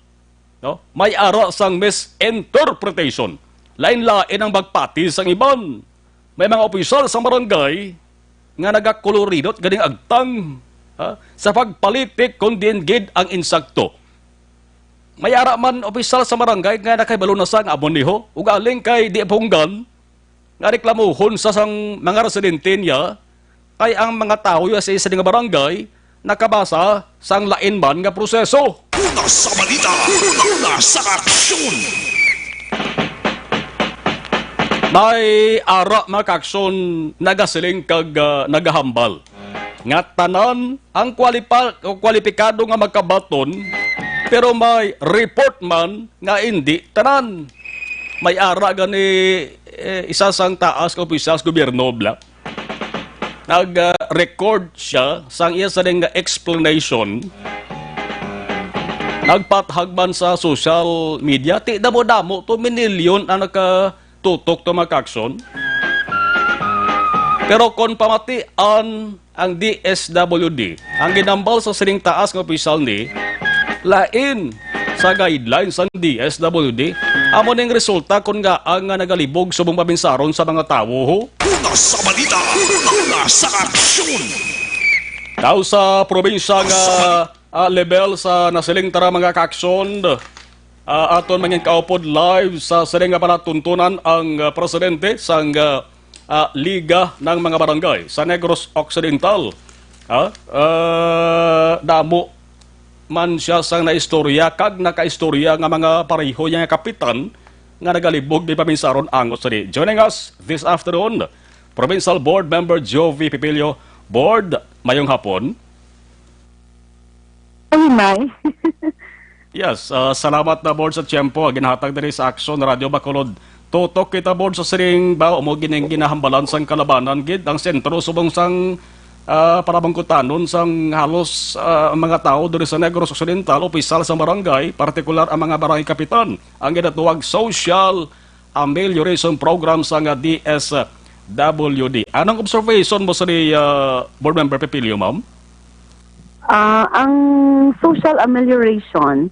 No? May ara sang misinterpretation. Lain-lain ang magpati sang iban. May mga opisyal sa barangay nga nagakulurinot ganing agtang, ha, sa pagpalitik kon diin gid ang insakto. May ara man opisyal sa barangay nga nakahibalo na sa nga amo niho, ugaling kay di punggan nga reklamuhon sa sang mga residente niya, kay ang mga tawo ya sa isa nga barangay nakabasa sang lain man nga proseso. Una sa balita, una sa aksyon. May ara, mga kaaksyon, nagasiling kag, ah, nagahambal nga tanan ang kwalipa-, kwalipikado nga makabaton, pero may report man nga indi tanan. May ara gani, eh, isa sang taas nga opisyal sa gobyerno, bla. Nag-record siya sang iya sining nga explanation. Nagpahayag man sa social media, ti damo-damo to, minilyon ang nakatutok to, mga kaaksyon. Pero kon pamatian ang D S W D, ang ginhambal sa sining taas nga opisyal ni lain sa guidelines sang D S W D, amo ning resulta kon ngaa nga nagalibog subong paminsaron sa mga tawo, ho. Una sa balita, una sa aksyon. Daw sa probinsya nga, ah, level sa nasiling tara, mga kaaksyon, ah, aton mangin kaupod live sa sining nga palatuntunan ang, ah, presidente sang, ah, ah, Liga ng mga Barangay sa Negros Occidental. Ah, ah, damo man siya sang naistorya kag nakaistorya nga mga pareho niya nga kapitan nga nagalibog di paminsaron angot sa di. Joining us this afternoon, Provincial Board Member Jovi Pipilio. Board, mayong hapon. Ay, may. Yes, ah, salamat na, Board, sa tiyempo nga ginhatag diri sa Aksyon Radio Bacolod. Tutok kita, Board, sa siring ba, amo gining ginahambalan sang kalabanan gid ang sentro subong sang, ah, panabangkutanon sang halos, ah, mga tawo diri sa Negros Occidental, opisyal sa barangay, partikular ang mga barangay kapitan, ang ginatuwag social amelioration program sang D S W D. Anong observation mo sa ni, ah, Board Member Pepilio, ma'am? Ah, ang social amelioration,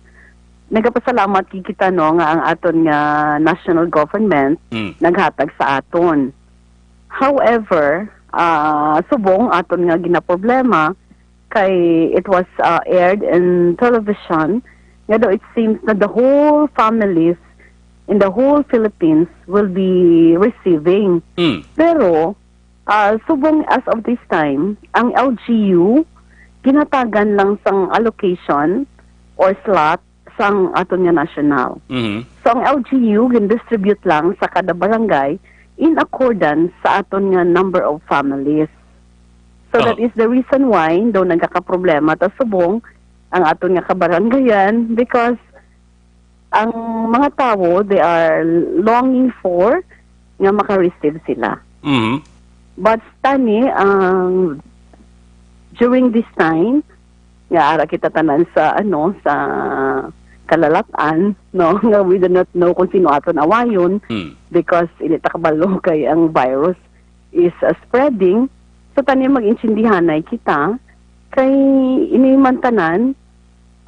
nagapasalamat gid kita, no, nga ang aton nga national government Mm. naghatag sa aton. However, ah, subong aton nga ginaproblema kay it was, ah, aired in television, nga daw it seems na the whole families in the whole Philippines will be receiving. Mm. Pero, ah, subong as of this time, ang L G U, ginhatagan lang sang allocation or slot sang aton nga national. Mhm. So, ang L G U gin-distribute lang sa kada barangay in accordance sa aton nga number of families. So, that Aha. is the reason why daw nagkakaproblema ta subong ang aton nga kabarangayan, because ang mga tawo, they are longing for nga maka-receive sila. Mhm. But tani, ang, during this time, nga ara kita tanan sa, ano, sa kalalat-an, no, nga we do not know kung sino aton awayon, Hmm. because hindi ta kabalo kay ang virus is, uh, spreading. So, tani, mag-intindihanay kita kay ini man tanan,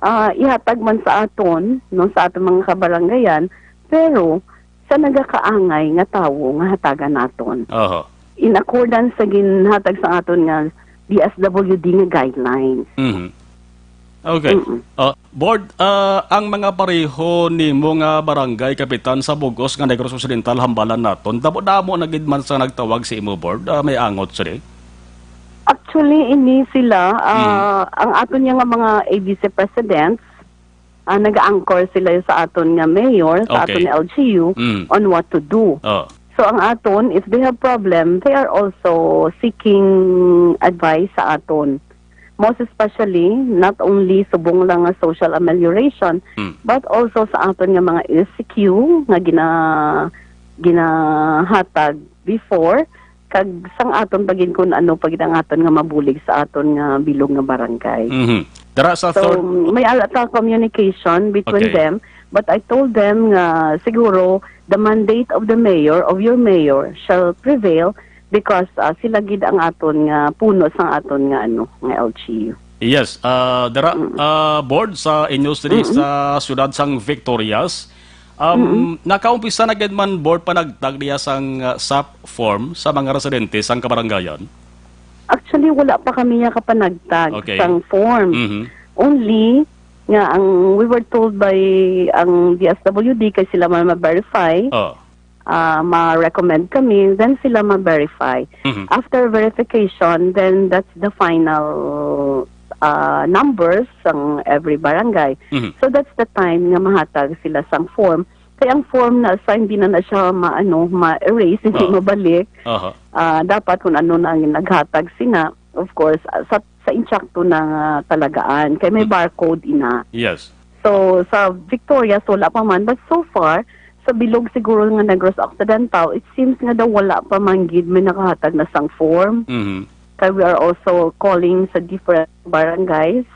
ah, ihatag man sa aton, no, sa aton mga kabarangayan, pero sa nagakaangay nga tawo nga hatagan naton. Oho. In accordance sa ginhatag sa aton nga D S W D nga guidelines. Mhm. Okay. Mm-mm. Ah, Board, ah, ang mga pareho nimo nga barangay kapitan sa bug-os nga Negros Occidental, hambalan naton, damo-damo na gid man sa nagtawag sa imo, Board, ah, may angot sila? Actually, ini sila, ah, Mm. ang aton nga mga A D C presidents, ah, nag-anchor sila sa aton nga mayor, sa Okay. aton nga L G U, Mm. on what to do. Oh. So, ang aton, if they have problem, they are also seeking advice sa aton. Most especially, not only subong lang nga social amelioration, Mm. but also sa aton nga mga S C Q nga gina-, ginahatag before, kag sang aton pa gid kun ano pa gid ang aton nga mabulig sa aton nga bilog nga barangay. Mhm. Dara sa So, third may ala ta communication between Okay. them, but I told them nga siguro the mandate of the mayor, of your mayor, shall prevail because, ah, sila gid ang aton nga puno sang aton nga, ano, nga L G U. Yes, ah, dara, Mm. ah, Board, sa inyo diri Mm-mm. sa siyudad sang Victorias, um, Mm-mm. nakaumpisa na gid man, Board, panagtag niya sang, ah, sap form sa mga residente sang kabarangayan? Actually, wala pa kami nga kapanagtag Okay. sang form. Mhm. Only nga ang, we were told by ang D S W D kay sila man ma-verify, Oh. ah, ma-recommend kami, then sila ma-verify. Mhm. After verification, then that's the final, ah, numbers sang every barangay. Mhm. So that's the time nga mahatag sila sang form. Kay ang form na sa hindi na na siya maano, ma-erase, hindi Oh. mabalik. Aha. Ah, dapat kung ano na ang naghatag sina, of course, ah, sa sa insakto na nga talagaan. Kay may Mm. barcode ina. Yes. So, sa Victorias, wala pa man. But so far, sa bilog siguro nga Negros Occidental, it seems nga daw wala pa man gid may nakahatag na sang form. Mhm. Kay we are also calling sa different barangays,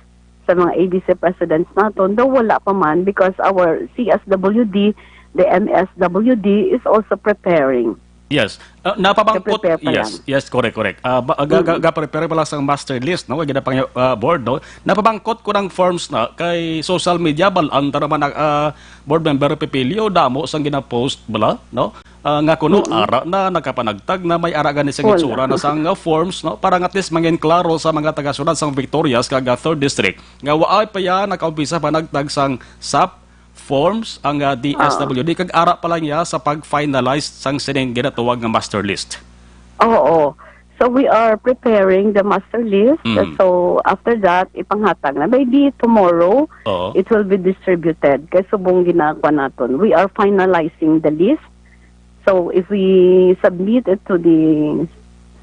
sa mga A D C presidents naton, daw wala pa man because our C S W D, the M S W D is also preparing. Yes. Ah, napabangkot, Prepare pa yes, lang. yes, correct, correct. Ah, ba, ga, ga, Mm. ga-prepare pa lang sa master list, no? Gina pang, ah, board, no? Napabangkot ko ng forms na kay social media, balaan ta naman, ah, board member Pepilio, damo sang gina-post bala, no? Ah, nga kuno, Mm-mm. ara na, nakapanagtag na, may ara gani sa Wala. gitsura na sang, ah, forms, no? Para nga at least mangin klaro sa mga taga-syudad sang Victorias kag, ah, third District nga waay pa ya nakaumpisa panagtag sang sap forms ang, ah, Ah. D S W D, kag ara pa lang ya sa pag-finalize sang sining ginatawag nga master list. Oo. So, we are preparing the master list. Mm. So, after that, ipanghatag na. Maybe tomorrow, Oo. it will be distributed. Kay subong ginakuha naton. We are finalizing the list. So, if we submit it to the,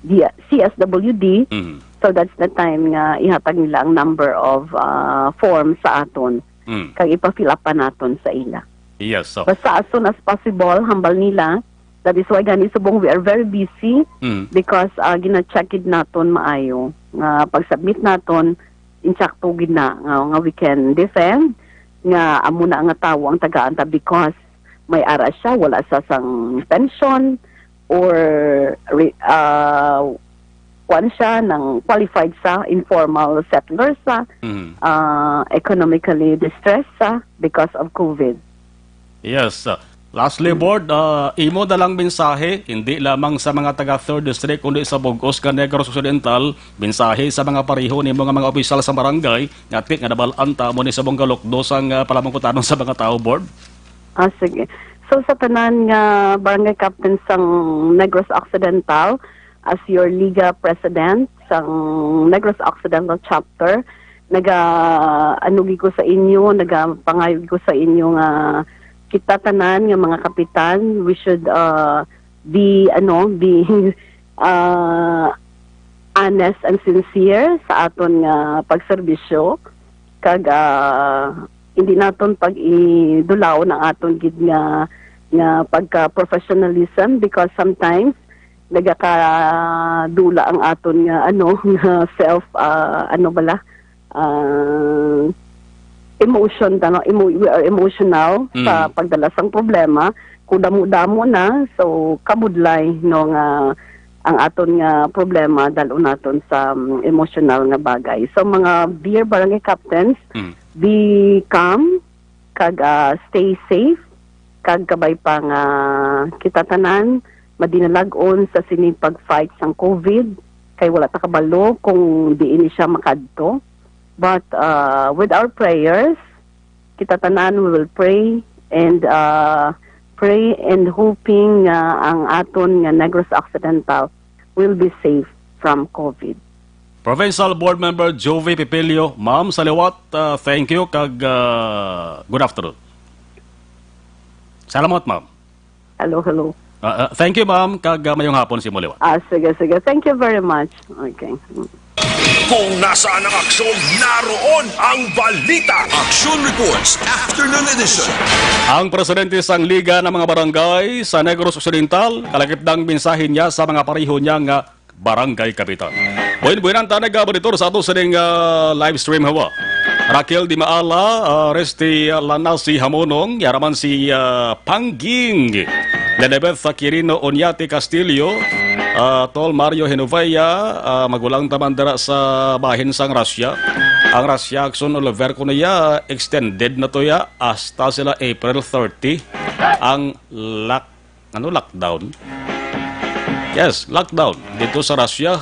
the C S W D, Mm. so that's the time nga ihatag nila ang number of, ah, forms sa aton. Mm. Kag ipa-fill up pa naton sa ila. Yes, so Basta as soon as possible, hambal nila. That is why gani subong we are very busy Mm. because, ah, gina-check gid naton maayo nga pag-submit naton, insakto gid na nga, nga we can defend nga amo na nga tawo ang tagaan ta because may ara siya, wala sa sang pension or re-, ah, kuwan siya, nang qualified sa informal settlers sa, Mm. ah, economically distressed sa because of COVID. Yes. Uh, lastly, Mm. Board, uh, imo na lang mensahe, hindi lamang sa mga taga third District, kundi sa bug-os nga Negros Occidental, mensahe sa mga pareho nimo nga mga opisyal sa barangay, nga ti nga nabalaan ta mo ni sa mong galukdo sang, uh, palamangkutanon sa mga tao, Board? Ah, sige. So, sa tanan nga barangay captain sang Negros Occidental, as your Liga President sang Negros Occidental Chapter, naga-, ano gid ko sa inyo, nagapangayog ko sa inyo nga kita tanan nga mga kapitan, we should, uh, be, ano, be, uh, honest and sincere sa aton nga pagserbisyo. Kag, ah, hindi naton pag-idulaon ang aton gid nga, nga pagka-professionalism because sometimes nagakadula ang aton nga, ano, nga self, ah, ano bala, ah, emotion, ano, emo-, we are emotional sa Mm. pagdala sang problema. Kung damo-damo na, so kabudlay, no, nga ang aton nga problema dal-on naton sa, um, emotional nga bagay. So, mga dear barangay captains, Mm. be calm, kag, ah, stay safe, kag kabay pa nga kita tanan madinalag-on sa sining pag-fight sang COVID, kay wala ta kabalo kung diin ni siya makadto. But, ah, with our prayers, kita tanan, we will pray and, ah, pray and hoping nga ang aton nga Negros Occidental will be safe from COVID. Provincial Board Member Jovie Pipilio, ma'am, sa liwat, ah, thank you kag, ah, good afternoon. Salamat, ma'am. Hello, hello. Ah, ah, thank you, ma'am, kag, ah, mayong hapon sa imo liwat. Ah, sige, sige. Thank you very much. Okay. Kung nasaan ang aksyon, naroon ang balita. Action Reports, Afternoon Edition. Ang presidente sang Liga ng mga Barangay sa Negros Occidental, kalakip ang mensahe niya sa mga pareho niya nga barangay kapitan. Buin-buinan ta nagabonitor sa ato sining, ah, live stream hawa. Raquel Di Maala, ah, Resty Lanasi Hamonong, yaraman si, ah, Pangging. Lenebeth Quirino Oñate Castillo, ah, Tol Mario Genovea, ah, magulang taman dira sa bahin sang Russia. Ang Russia, Action Oliver, kuno ya, extended na to ya, hasta sila April thirty. Ang lock-, ano, lockdown? Yes, lockdown dito sa Russia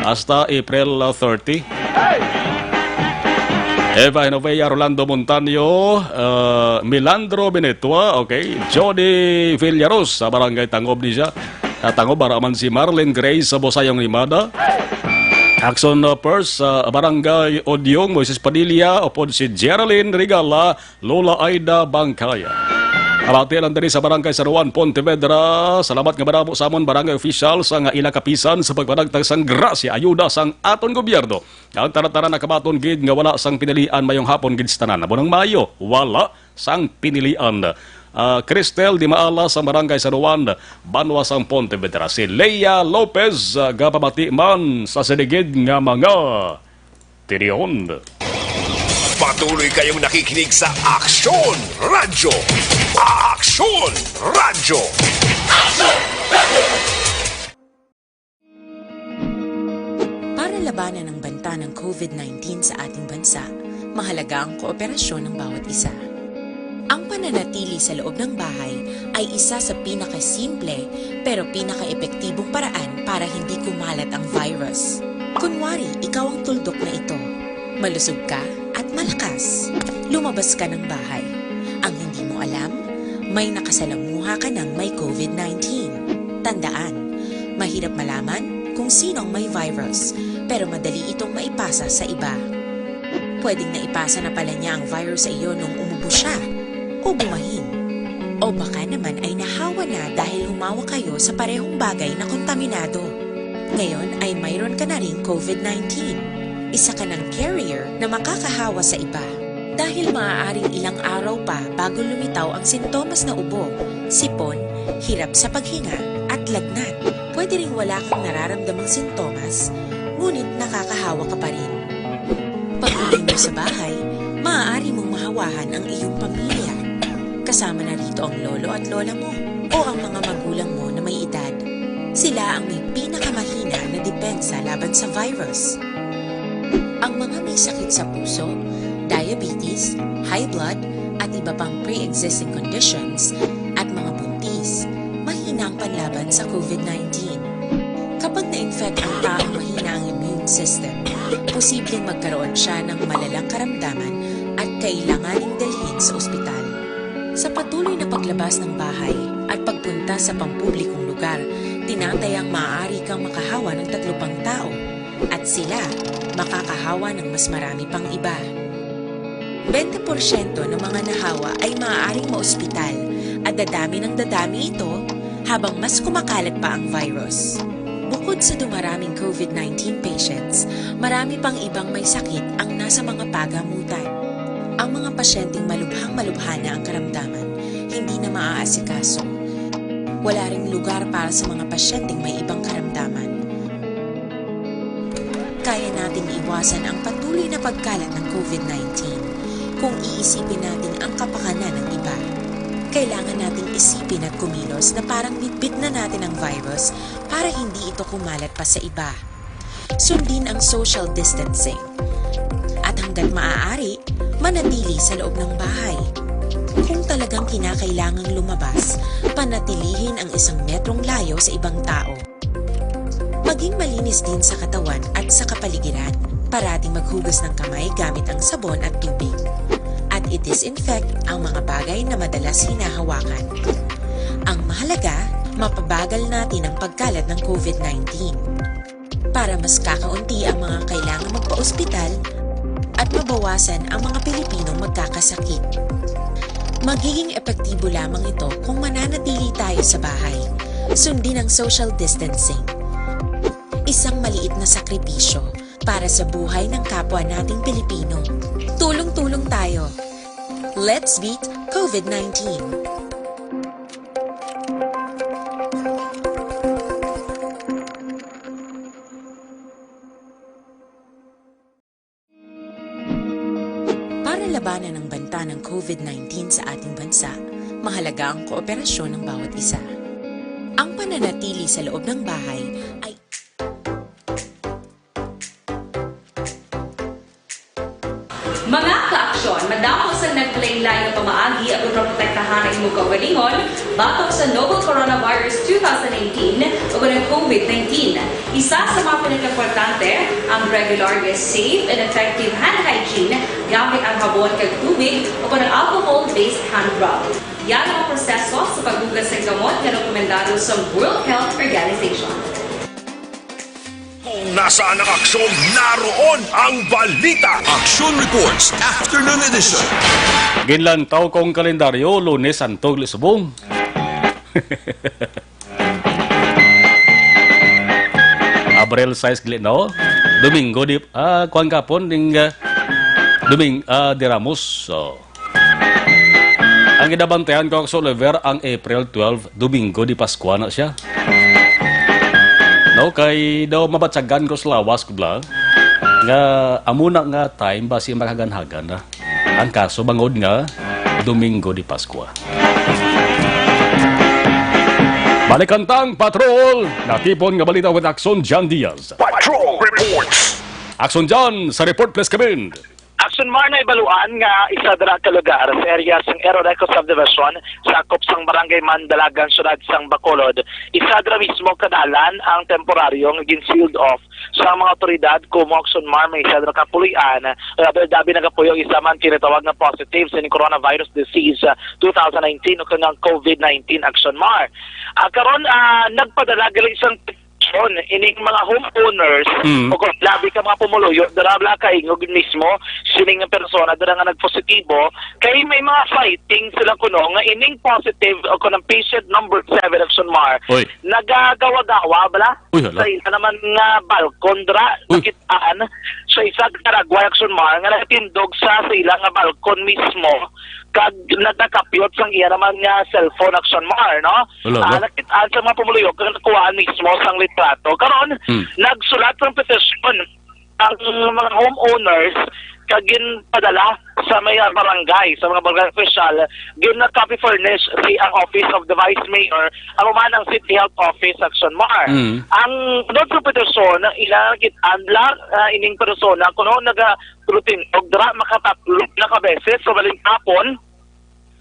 hasta April, uh, thirty. Eva Genovea, Rolando Montaño, uh, Milandro Benetua, okay, Jody Villaros sa Barangay Tangob ni siya. Sa Tangob, ara man si Marlene Grace sa Bosayong Limada. Action, uh, First, sa Barangay Odyong, Moises Padilla, upod si Geraldine Regala, Lola Aida Bangkaya. Abati lang diri sa Barangay San Juan, Pontevedra. Salamat nga madamo sa amon barangay officials nga ila kapisan sa pagpanagtag sang grasya, ayuda sang aton gobyerno. Ang tanan-tanan nakabaton gid nga wala sang pinilian, mayong hapon gid sa tanan. Amo nang maayo, wala sang pinilian. Ah, Cristel Dimaala sa Barangay San Juan, banwa sang Pontevedra. Si Lea Lopez, ah, gapamati man sa sining gid nga mga tinion. Patuloy kayong nakikinig sa Aksyon Radyo. Aksyon Radyo. Para labanan ang banta ng COVID nineteen sa ating bansa, mahalaga ang kooperasyon ng bawat isa. Ang pananatili sa loob ng bahay ay isa sa pinakasimple pero pinakaepektibong paraan para hindi kumalat ang virus. Kunwari, ikaw ang tuldok na ito. Malusog ka at malakas. Lumabas ka ng bahay. Ang hindi mo alam, may nakasalamuha ka ng may COVID nineteen. Tandaan, mahirap malaman kung sino ang may virus, pero madali itong maipasa sa iba. Pwedeng naipasa na pala niya ang virus sa iyo nung umubo siya o bumahin. O baka naman ay nahawa na dahil humawak kayo sa parehong bagay na kontaminado. Ngayon ay mayroon ka na ring COVID nineteen. Isa ka ng carrier na makakahawa sa iba. Dahil maaaring ilang araw pa bago lumitaw ang sintomas na ubo, sipon, hirap sa paghinga, at lagnat. Pwede ring wala kang nararamdamang sintomas, ngunit nakakahawa ka pa rin. Pag-uwi mo sa bahay, maaari mong mahawahan ang iyong pamilya. Kasama na rito ang lolo at lola mo o ang mga magulang mo na may edad. Sila ang may pinakamahina na depensa laban sa virus. Ang mga may sakit sa puso, diabetes, high blood, at iba pang pre-existing conditions, at mga buntis, mahina ang panlaban sa COVID nineteen. Kapag na-infect ang taong mahina ang immune system, posibleng magkaroon siya ng malalang karamdaman at kailanganing dalhin sa ospital. Sa patuloy na paglabas ng bahay at pagpunta sa pampublikong lugar, tinatayang maaari kang makahawa ng tatlo pang tao at sila makakahawa ng mas marami pang iba. Bente porsyento ng mga nahawa ay maaaring maospital at dadami ng dadami ito habang mas kumakalat pa ang virus. Bukod sa dumaraming COVID nineteen patients, marami pang ibang may sakit ang nasa mga pagamutan. Ang mga pasyenteng malubhang-malubha na ang karamdaman, hindi na maaasikaso. Wala ring lugar para sa mga pasyenteng may ibang karamdaman. Kaya nating iwasan ang patuloy na pagkalat ng COVID nineteen kung iisipin natin ang kapakanan ng iba. Kailangan nating isipin at kumilos na parang bitbit na natin ang virus para hindi ito kumalat pa sa iba. Sundin ang social distancing. At hanggat maaari, manatili sa loob ng bahay. Kung talagang kinakailangang lumabas, panatilihin ang isang metrong layo sa ibang tao. Maging malinis din sa katawan at sa kapaligiran. Parating maghugas ng kamay gamit ang sabon at tubig. At i-disinfect ang mga bagay na madalas hinahawakan. Ang mahalaga, mapabagal natin ang pagkalat ng COVID nineteen. Para mas kakaunti ang mga kailangang magpa-ospital at mabawasan ang mga Pilipinong magkakasakit. Magiging epektibo lamang ito kung mananatili tayo sa bahay. Sundin ang social distancing. Isang maliit na sakripisyo para sa buhay ng kapwa nating Pilipino. Tulong-tulong tayo. Let's beat COVID nineteen. Para labanan ang banta ng COVID nineteen sa ating bansa, mahalaga ang kooperasyon ng bawat isa. Ang pananatili sa loob ng bahay ay Mga ka-aksyon, madamo sang naglain-lain nga pamaagi aron maprotektahan ang imong kaugalingon batok sa novel coronavirus two thousand nineteen o ang COVID nineteen. Isa sa mga pinakaimportante, ang regular nga safe and effective hand hygiene gamit ang habon kag tubig o ang alcohol-based hand rub. Yara ang proseso sa paghugas sang gamot nga rekomendado sa World Health Organization. Kung Nasaan ang aksyon? Naroon ang balita. Action Reports, Afternoon Edition. Ginlantaw kong kalendaryo, Lunes Santo, Gisubong. Abril sais gali, no? Domingo di, ah, kuwan kapon, ding, ah, Doming-, ah, de Ramos. So, ang ginabantayan ko, Kax Oliver, ang April twelve, Domingo de Pascua na siya. No, kay daw mabatyagan ko sa lawas ko bala, nga amo na nga time basi makaganhagan na ang kaso bangod nga Domingo de Pascua. Balikan tang patrol, natipon nga balita with Action John Diaz. Patrol Reports. Action John, sa report, please come in. Action Mar, naibaluan nga isa dira ka lugar sa area sang Eroreco Subdivision, sakop sang Barangay Mandalagan, Siyudad sang Bacolod, isa dira mismo ka dalan ang temporaryo nga gin-sealed off sa mga awtoridad. Kumo, Action Mar, may isa dira ka puloy-an nga dabi-dabi nagapuyo ang isa man tinatawag nga positive sa coronavirus disease, ah, two thousand nineteen o kanang COVID nineteen, Action Mar. Ah, karon, ah, nagpadala gali sang Son, ining mga homeowners Mm. o kung labi ka mga pumuluyo, dira bala kaingog mismo sining nga persona dira nga nagpositibo, kay may mga fighting sila kuno nga ining positive o kanang patient number seven, Action Mar, Oy. nagagawa-gawa bala Uy, hala. sa ila naman nga balkon dira, Uy. nakit-an sa isa ka Paraguay, Action Mar, nga nagtindog sa, sa ila nga balkon mismo kag nagakapyot sang iya naman nga cellphone, Action Mar, no? Wala, Ah, wala. Nakit-an sa mga pumuluyo kag nakuhaan mismo sang litrato. Karon, Hmm. nagsulat sang petisyon ang mga homeowners kag ginpadala sa may barangay, sa mga barangay official. Gina-copy furnish si ang Office of the Vice Mayor, amo man ang City Health Office, Action Mar. Hmm. Ang sunod sa petisyon, ila nakit-an lang, ah, ining persona kuno naga-, routine og dira makatatlo na ka beses sa balintapon.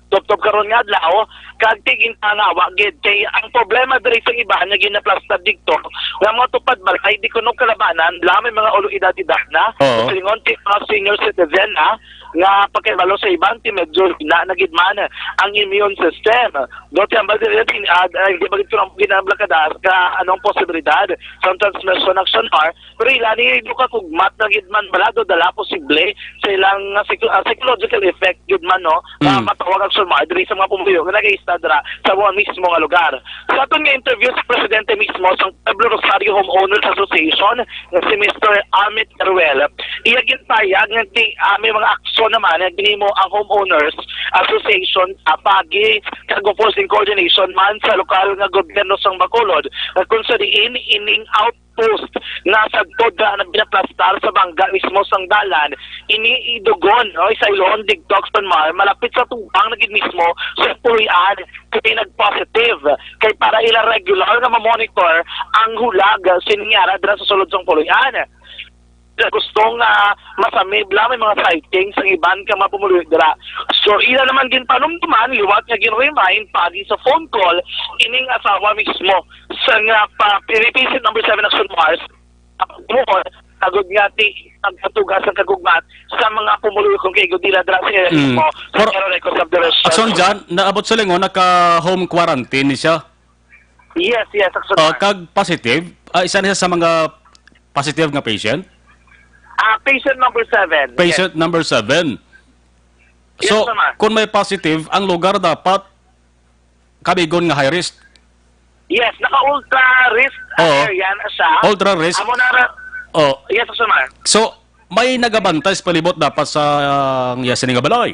Tubtob karon nga adlaw, kag tigintanawa gid kay ang problema diri sa iban nga ginaplastar didto nga mga tupad balay, di kuno kalabanan, la may mga ulo edad-edad na. Oo. Silingon ti mga senior citizen na nga pagkahibalo sa iban ti medyo na, na gid man ang immune system. Do ti ambal diri, ah, ah, di ba gid kuno ginamblakadas ka anong posibilidad sa transmission, Action Mar? Pero ila ni do ka kugmat na gid man bala, do dala posible sa ilang, ah, psycho-, ah, psychological effect gid man, no? Nga Mm. matawag, Action Mar, diri sa mga pumuluyo nga nagaista dira sa mga mismo nga lugar. Sa aton nga interview sa presidente mismo sang Pueblo Rosario Homeowners Association nga si Mister Amit Teruel, iya ginpahayag nga ti-, ah, may mga aksyon naman nga ginhimo ang Homeowners Association, ah, paagi kag of course in coordination man sa lokal nga gobyerno sang Bacolod, nga kung sa diin ining out post nga sagtod na nagpinaplastar sa bangga mismo sang dalan, ini idugon, no, isayloon didto, Action Mar, malapit sa tubang na gid mismo sa puloy-an kay nag-positive. Kay para ila regular nga ma-monitor ang hulag sining yara dira sa sulod sang puloy-an. Sa gusto nga masamib lang, may mga sightings ang iban ka mga pumuluyo dira. So, ila naman ginpanumduman liwat nga gin-remind paagi sa phone call ining asawa mismo sa nga pa, patient number seven, Action Mar, mo, agod nga ti pagpatugas ang kagugmat sa mga pumuluyo kung kay dira dira sa area Mm. mismo sa For Eroreco Subdivision. Action John, naabot sa lingon, naka-home quarantine ni siya. Yes, yes, Action Oh, Mar. Kag positive, ah, isa na siya sa mga positive nga patient? Ah, patient number seven. Yes. Patient number seven. Yes, So, sir, ma'am. Kung may positive, ang lugar dapat kabigon nga high risk. Yes, naka-ultra risk Oo. area na siya. Ultra risk. Amo na ra-, Oh. Yes, sir, ma'am. So, may nagabantay sa palibot dapat sa, ah, iya sini nga balay?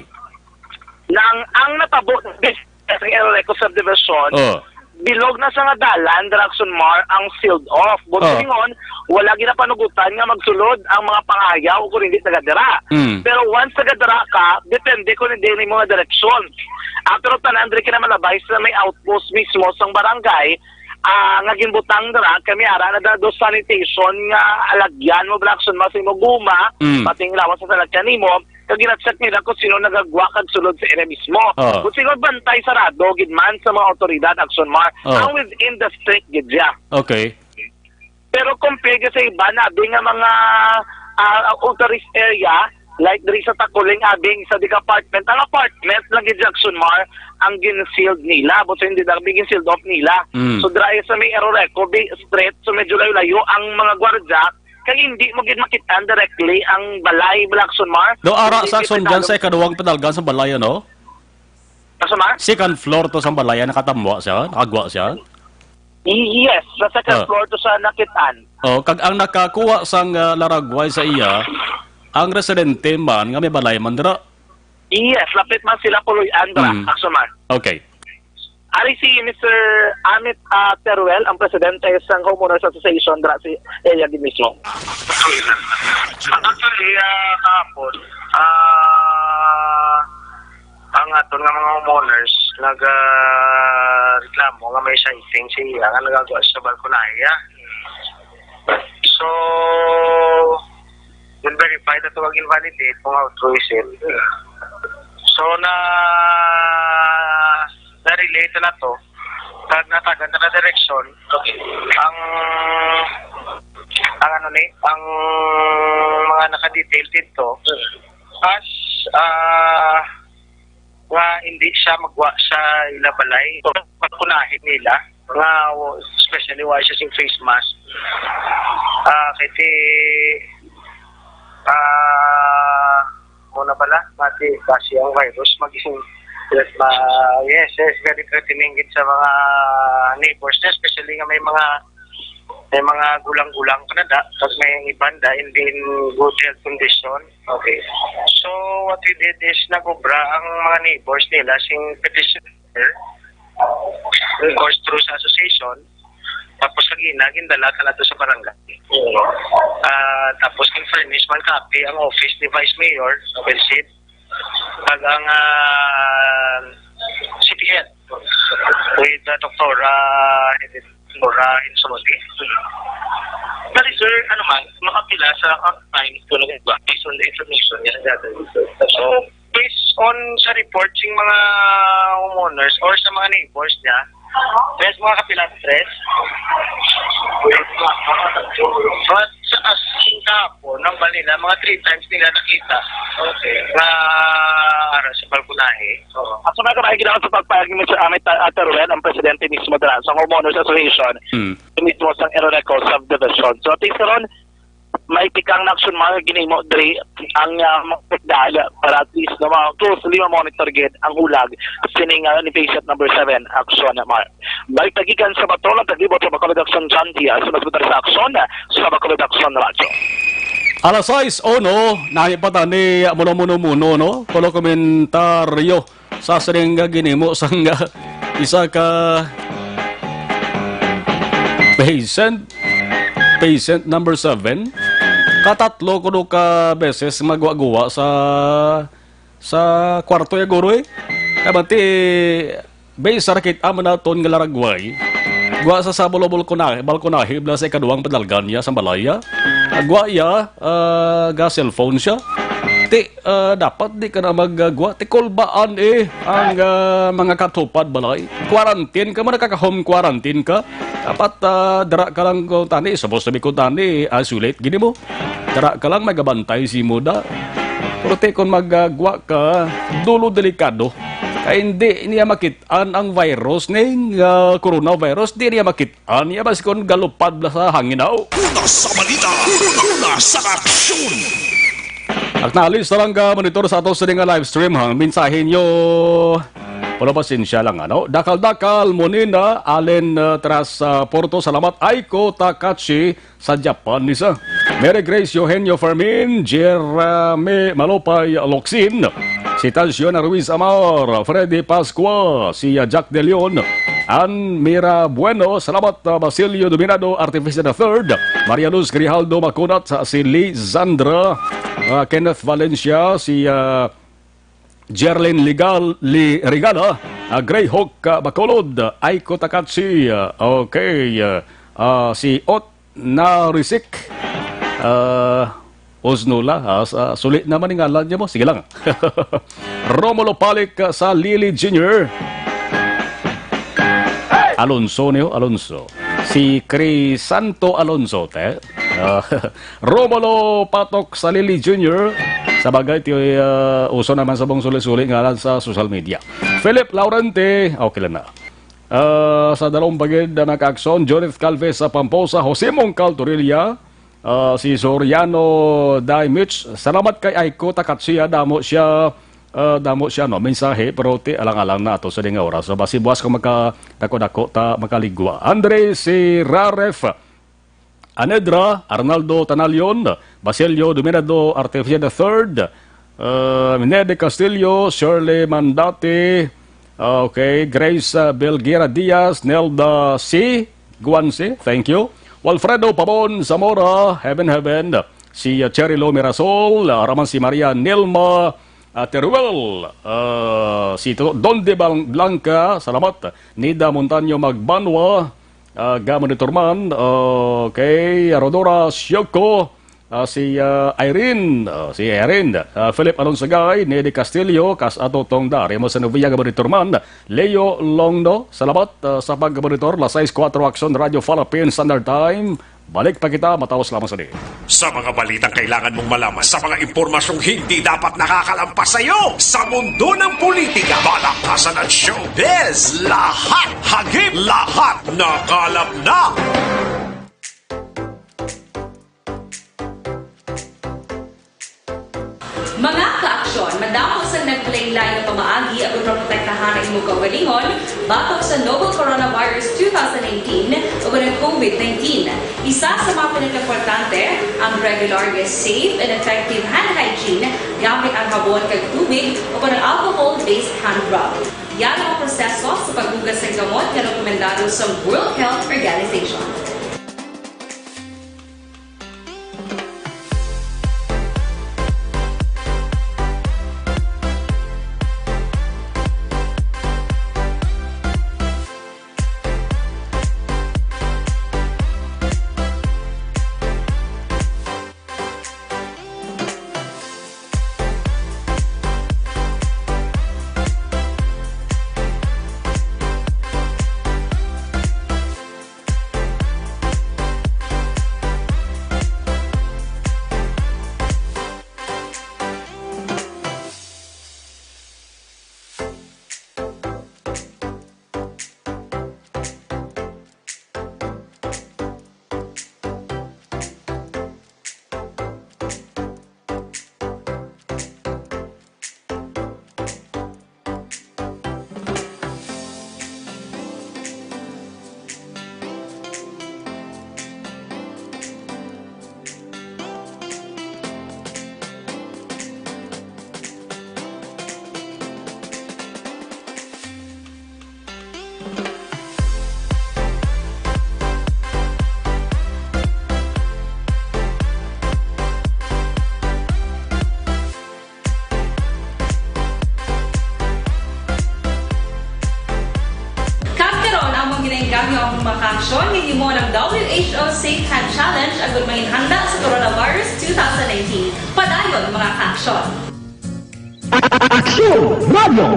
Nang ang natabo sa Eroreco Subdivision, Oh. bilog na sa nga dalan, Action Mar, ang sealed off. But Oh. silingon, wala ginapanugutan nga magsulod ang mga pangayaw kung hindi taga dira. Mm. Pero once taga dira ka, depende kung hindi ni mga direksyon. Ah, pero tanan diri kinamalabay sa may outpost mismo sang barangay, ah, nga ginbutang dira, kami ara na da do sanitation nga alagyan mo, Action Mar, sa imo guma, Mm. pati ang lawas sa salakyan nimo, kag gina-check nila kung sino nagagwa kag sulod sa area mismo. Oo. Kung sino bantay sarado gid man sa mga awtoridad, Action Mar, Oo. ang within the street gid siya. Okay. Pero compare ka sa iba, abi nga mga, ah, ultra risk area, like diri sa Taculing, abi sa di ka apartment, ang apartment lang gid, Action Mar, ang gin-sealed nila, but hindi lang gin-sealed off nila. Mm. So, dry sa may Eroreco, bi-, street, so medyo layo-layo ang mga gwardya, kay hindi mo gid makit-an directly ang balay, bala, Aksyon, Mar. Do ara Hindi sa gid Aksyon dyan sa pedalon. Ikaduhang pedalgan sa balay, ano? Asa, Mar? Second floor to sa balay, nakatamwa siya, nakagwa siya. Yes, sa second Ah. floor to sa nakit-an. Oh, kag ang nakakuha sang, ah, laragway sa iya, ang residente man nga may balay man dira. Yes, lapit man sila puloy-an dira, Mm. Aksyon, Mar. Okay. Ari si Mister Amit, ah, Teruel, ang presidente sang Homeowners Association dira sa area gid mismo. Actually, ah, kahapon, ah, ang aton nga mga homeowners nag, ah, reklamo nga may sighting siya nga nagagwa sa balkonahe. So, yun, verified ato mag-invalidate kung how true is it. So, na, na-relate na to. Kag natagan na direksyon. Okay. Ang, ang ano ni, ang mga naka-detail dito, as, ah, nga hindi siya magwa sa ila balay, kunahin nila, nga, especially why siya sing face mask. Ah, kasi, ah, muna pala, mati, kasi ang virus, maging, ah, yes, yes, very threatening gid sa mga neighbors, especially nga may mga, may mga gulang-gulang pa na da, pag may iban da, hindi in good health condition. Okay. So, what we did is, nag-obra ang mga neighbors nila, sing petition, course through sa association, tapos lagi na gindala ka nato sa barangay. Ah, tapos in fairness man, kapi ang office ni Vice Mayor Abelsid, kag ang, ah, city head with, ah, Doktora Nora Insulti. Pero sir, ano man, makapila sa, ah, times ko nag-iba based on the information nga nag-gather dito. So, based on sa report sing mga homeowners or sa mga neighbors niya, tres, mga kapila, tres. But sa as in kahapon, ang balila, mga three times nila nakita. Okay. Na ara sa balkonahe. Oo. At sa mga kamay, ginawa sa pagpayag ni Mister Amit, ah, Teruel, ang presidente mismo dira sa Homeowners Association, Hmm. mismo sa Eroreco Subdivision. So, at least karon, may tikang na action, mga ginimo diri ang, ah, mga dahil para at least na mga closely ma-monitor gid ang hulag sining, ah, ni patient number seven, action, Mar. Balik tagikan sa Batol, ang taglibot sa Bacolod Action, John Diaz, mas butar sa action, sa Bacolod Action Radyo. Alas sais uno, nahi pa tani, muno, muno, muno, no? Pulo komentaryo sa sining nga ginimo sang isa ka patient, patient number seven. Katatlo kuno ka beses magwa-guwa sa, sa kwarto ya guro, eh. Kaya bati, bay, sa rakit-a man naton nga laragway, gwa sa, sa balkonahe, balkonahe, bala sa ikaduhang padalgan niya sa balaya. Gwa iya, ah, ga cellphone siya. Ti, ah, dapat di ka na maggwa. Ti, kulbaan, eh, ang, ah, mga katupad balay. Quarantine ka man, nakaka-home quarantine ka. Dapat, ah, dara ka lang ko tani. Supposed to be ko tani, isolate gini mo. Dara ka lang, magabantay si mo da. Pero ti, kung maggwa ka, dulo delikado. Kay hindi niya makit-an ang virus ning, ah, coronavirus. Di niya makit-an niya, basi kung galupad na sa hangin, aw. Una sa balita, una sa aksyon. Acknowledge sa lang ka monitor sa ato sa nga live stream, ha. Mensahe nyo. Pero pasensya lang, ano? Dakal-dakal, Monina, Allen, uh, Tras, uh, Porto, salamat. Aiko Takachi sa Japan, isa. Mary Grace Eugenio Fermin, Jeremy Malopay Locsin, si Tanciona Ruiz Amar, Freddy Pascua, si, uh, Jack De Leon, Ann Mira Bueno, salamat, uh, Basilio Dominado, Artificer the third, Maria Luz Grijaldo Macunat, si Lizandra, uh, Kenneth Valencia, si, uh, Jerlyn Legal, Li-, Regala, uh, Grey Hawk, uh, Bacolod, uh, Aiko Takachi, uh, okay, uh, uh, si Ot Narisik, uh, Osnola, ah, sa, suli naman ang ngalan niya mo. Sige lang. Romulo Palik, ah, sa Lily Junior. Alonso niyo, Alonso. Si Crisanto Alonso, te. Ah, Romulo Patok sa Lily Junior. Sa bagay, ti, ah, uso naman sa bong suli-suli ngalan sa social media. Philip Laurente, okay lang na. Ah, sa dalawang bagid na nag-aksyon, Judith Calves sa Pamposa, Jose Mongcal Torilla, Ah, si Soriano Daimich, salamat kay Aiko Takatsuya, damo siya, ah, damo siya, no, mensahe, pero ti, alang-alang na ato sa di nga oras. So, basi buwas kung magka-, dako-dako ta makaligwa. Andre si Raref, Anedra, Arnaldo Tanalion, Basilio Dominado Arteficia the third, uh, Ned Castillo, Shirley Mandati, okay, Grace, uh, Belguera Diaz, Nelda C. Guanse, thank you. Walfredo Pabon Zamora, Heaven Heaven, si, uh, Cherry Lou Mirasol, uh, Raman si Maria Nilma, uh, Teruel, uh, si To-, Don de Bal-, Blanca, salamat. Nida Montaño Magbanwa, uh, Gamo ni Turman, okay, Rodora Sioko, uh, si, uh, Irene, uh, si Irene, uh, Philip Alonso Gay, Nedy Castillo, kas ato tong dari mo sa Novia Gamo ni Turman, Leo Longno, salamat, uh, sa pagmonitor, las sais kuwatro Aksyon Radio Philippine Standard Time. Balik pa kita, mataos lamang sa di. Sa mga balitang kailangan mong malaman, sa mga impormasyong hindi dapat nakakalampas sa iyo, sa mundo ng politika, balakasan at showbiz, lahat hagip, lahat nakalap na. Mga kaaksyon, madamo sang naglain-lain nga pamaagi agud maprotektahan ang imong kaugalingon batok sa novel coronavirus two thousand nineteen ug ang COVID nineteen. Isa sa mga pinakaimportante ang regular nga safe and effective hand hygiene gamit ang habon kag tubig o ang alcohol-based hand rub. Yara ang proseso sa paghugas sang gamot nga rekomendado sa World Health Organization. Kag karon, among ginainggam ang mga kaaksyon nga himo ng W H O Safe Hand Challenge agud manginhanda sa coronavirus two thousand nineteen. Padayon, mga kaaksyon. Aksyon Radio!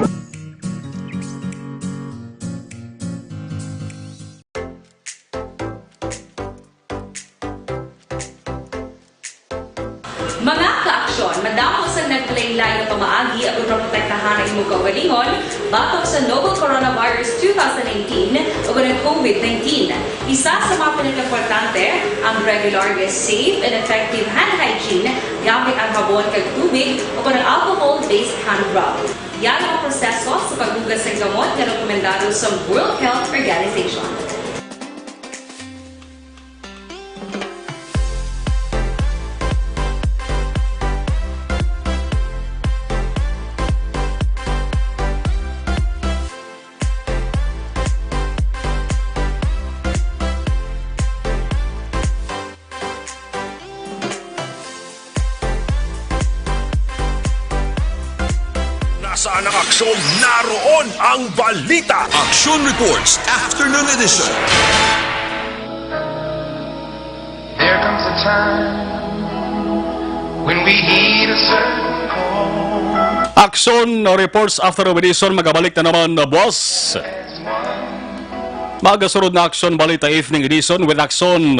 Mga kaaksyon, madamo sang naglain-lain nga pamaagi agud maprotektahan ang imong kaugalingon batok sa novel coronavirus two thousand nineteen ug ang COVID nineteen. Isa sa mga pinakaimportante ang regular nga safe and effective hand hygiene gamit ang habon kag tubig o ang alcohol-based hand rub. Yara ang proseso sa paghugas sang gamot nga rekomendado sa World Health Organization. Nasaan ang aksyon? Naroon ang balita. Aksyon Reports, Afternoon Edition. There comes a time when we heed a certain call. Aksyon Reports, Afternoon Edition, magabalik na naman, uh, boss. Magasunod na Aksyon Balita Evening Edition with Aksyon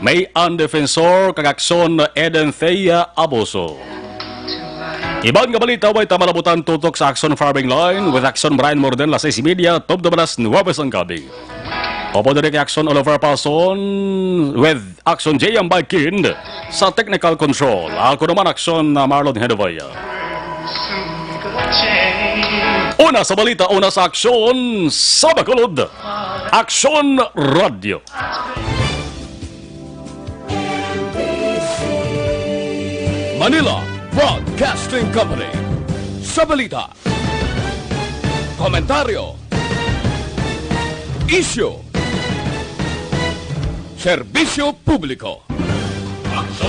May Ann Defensor kag Aksyon Eden Thea Aboso. Iban nga balita way ta malabutan tutok sa Aksyon Firing Line with Aksyon Brian Morden, las sais y media, tubtob alas nuwebe sang gabi. Opo, diri kay Action Oliver Pason with Action J M Baikin sa technical control. Ako naman, Action, uh, Marlon Henevaya. Una sa balita, una sa aksyon, sa Bacolod. Action Radio. Manila Broadcasting Company. Sa balita, komentaryo, isyu, serbisyo publiko.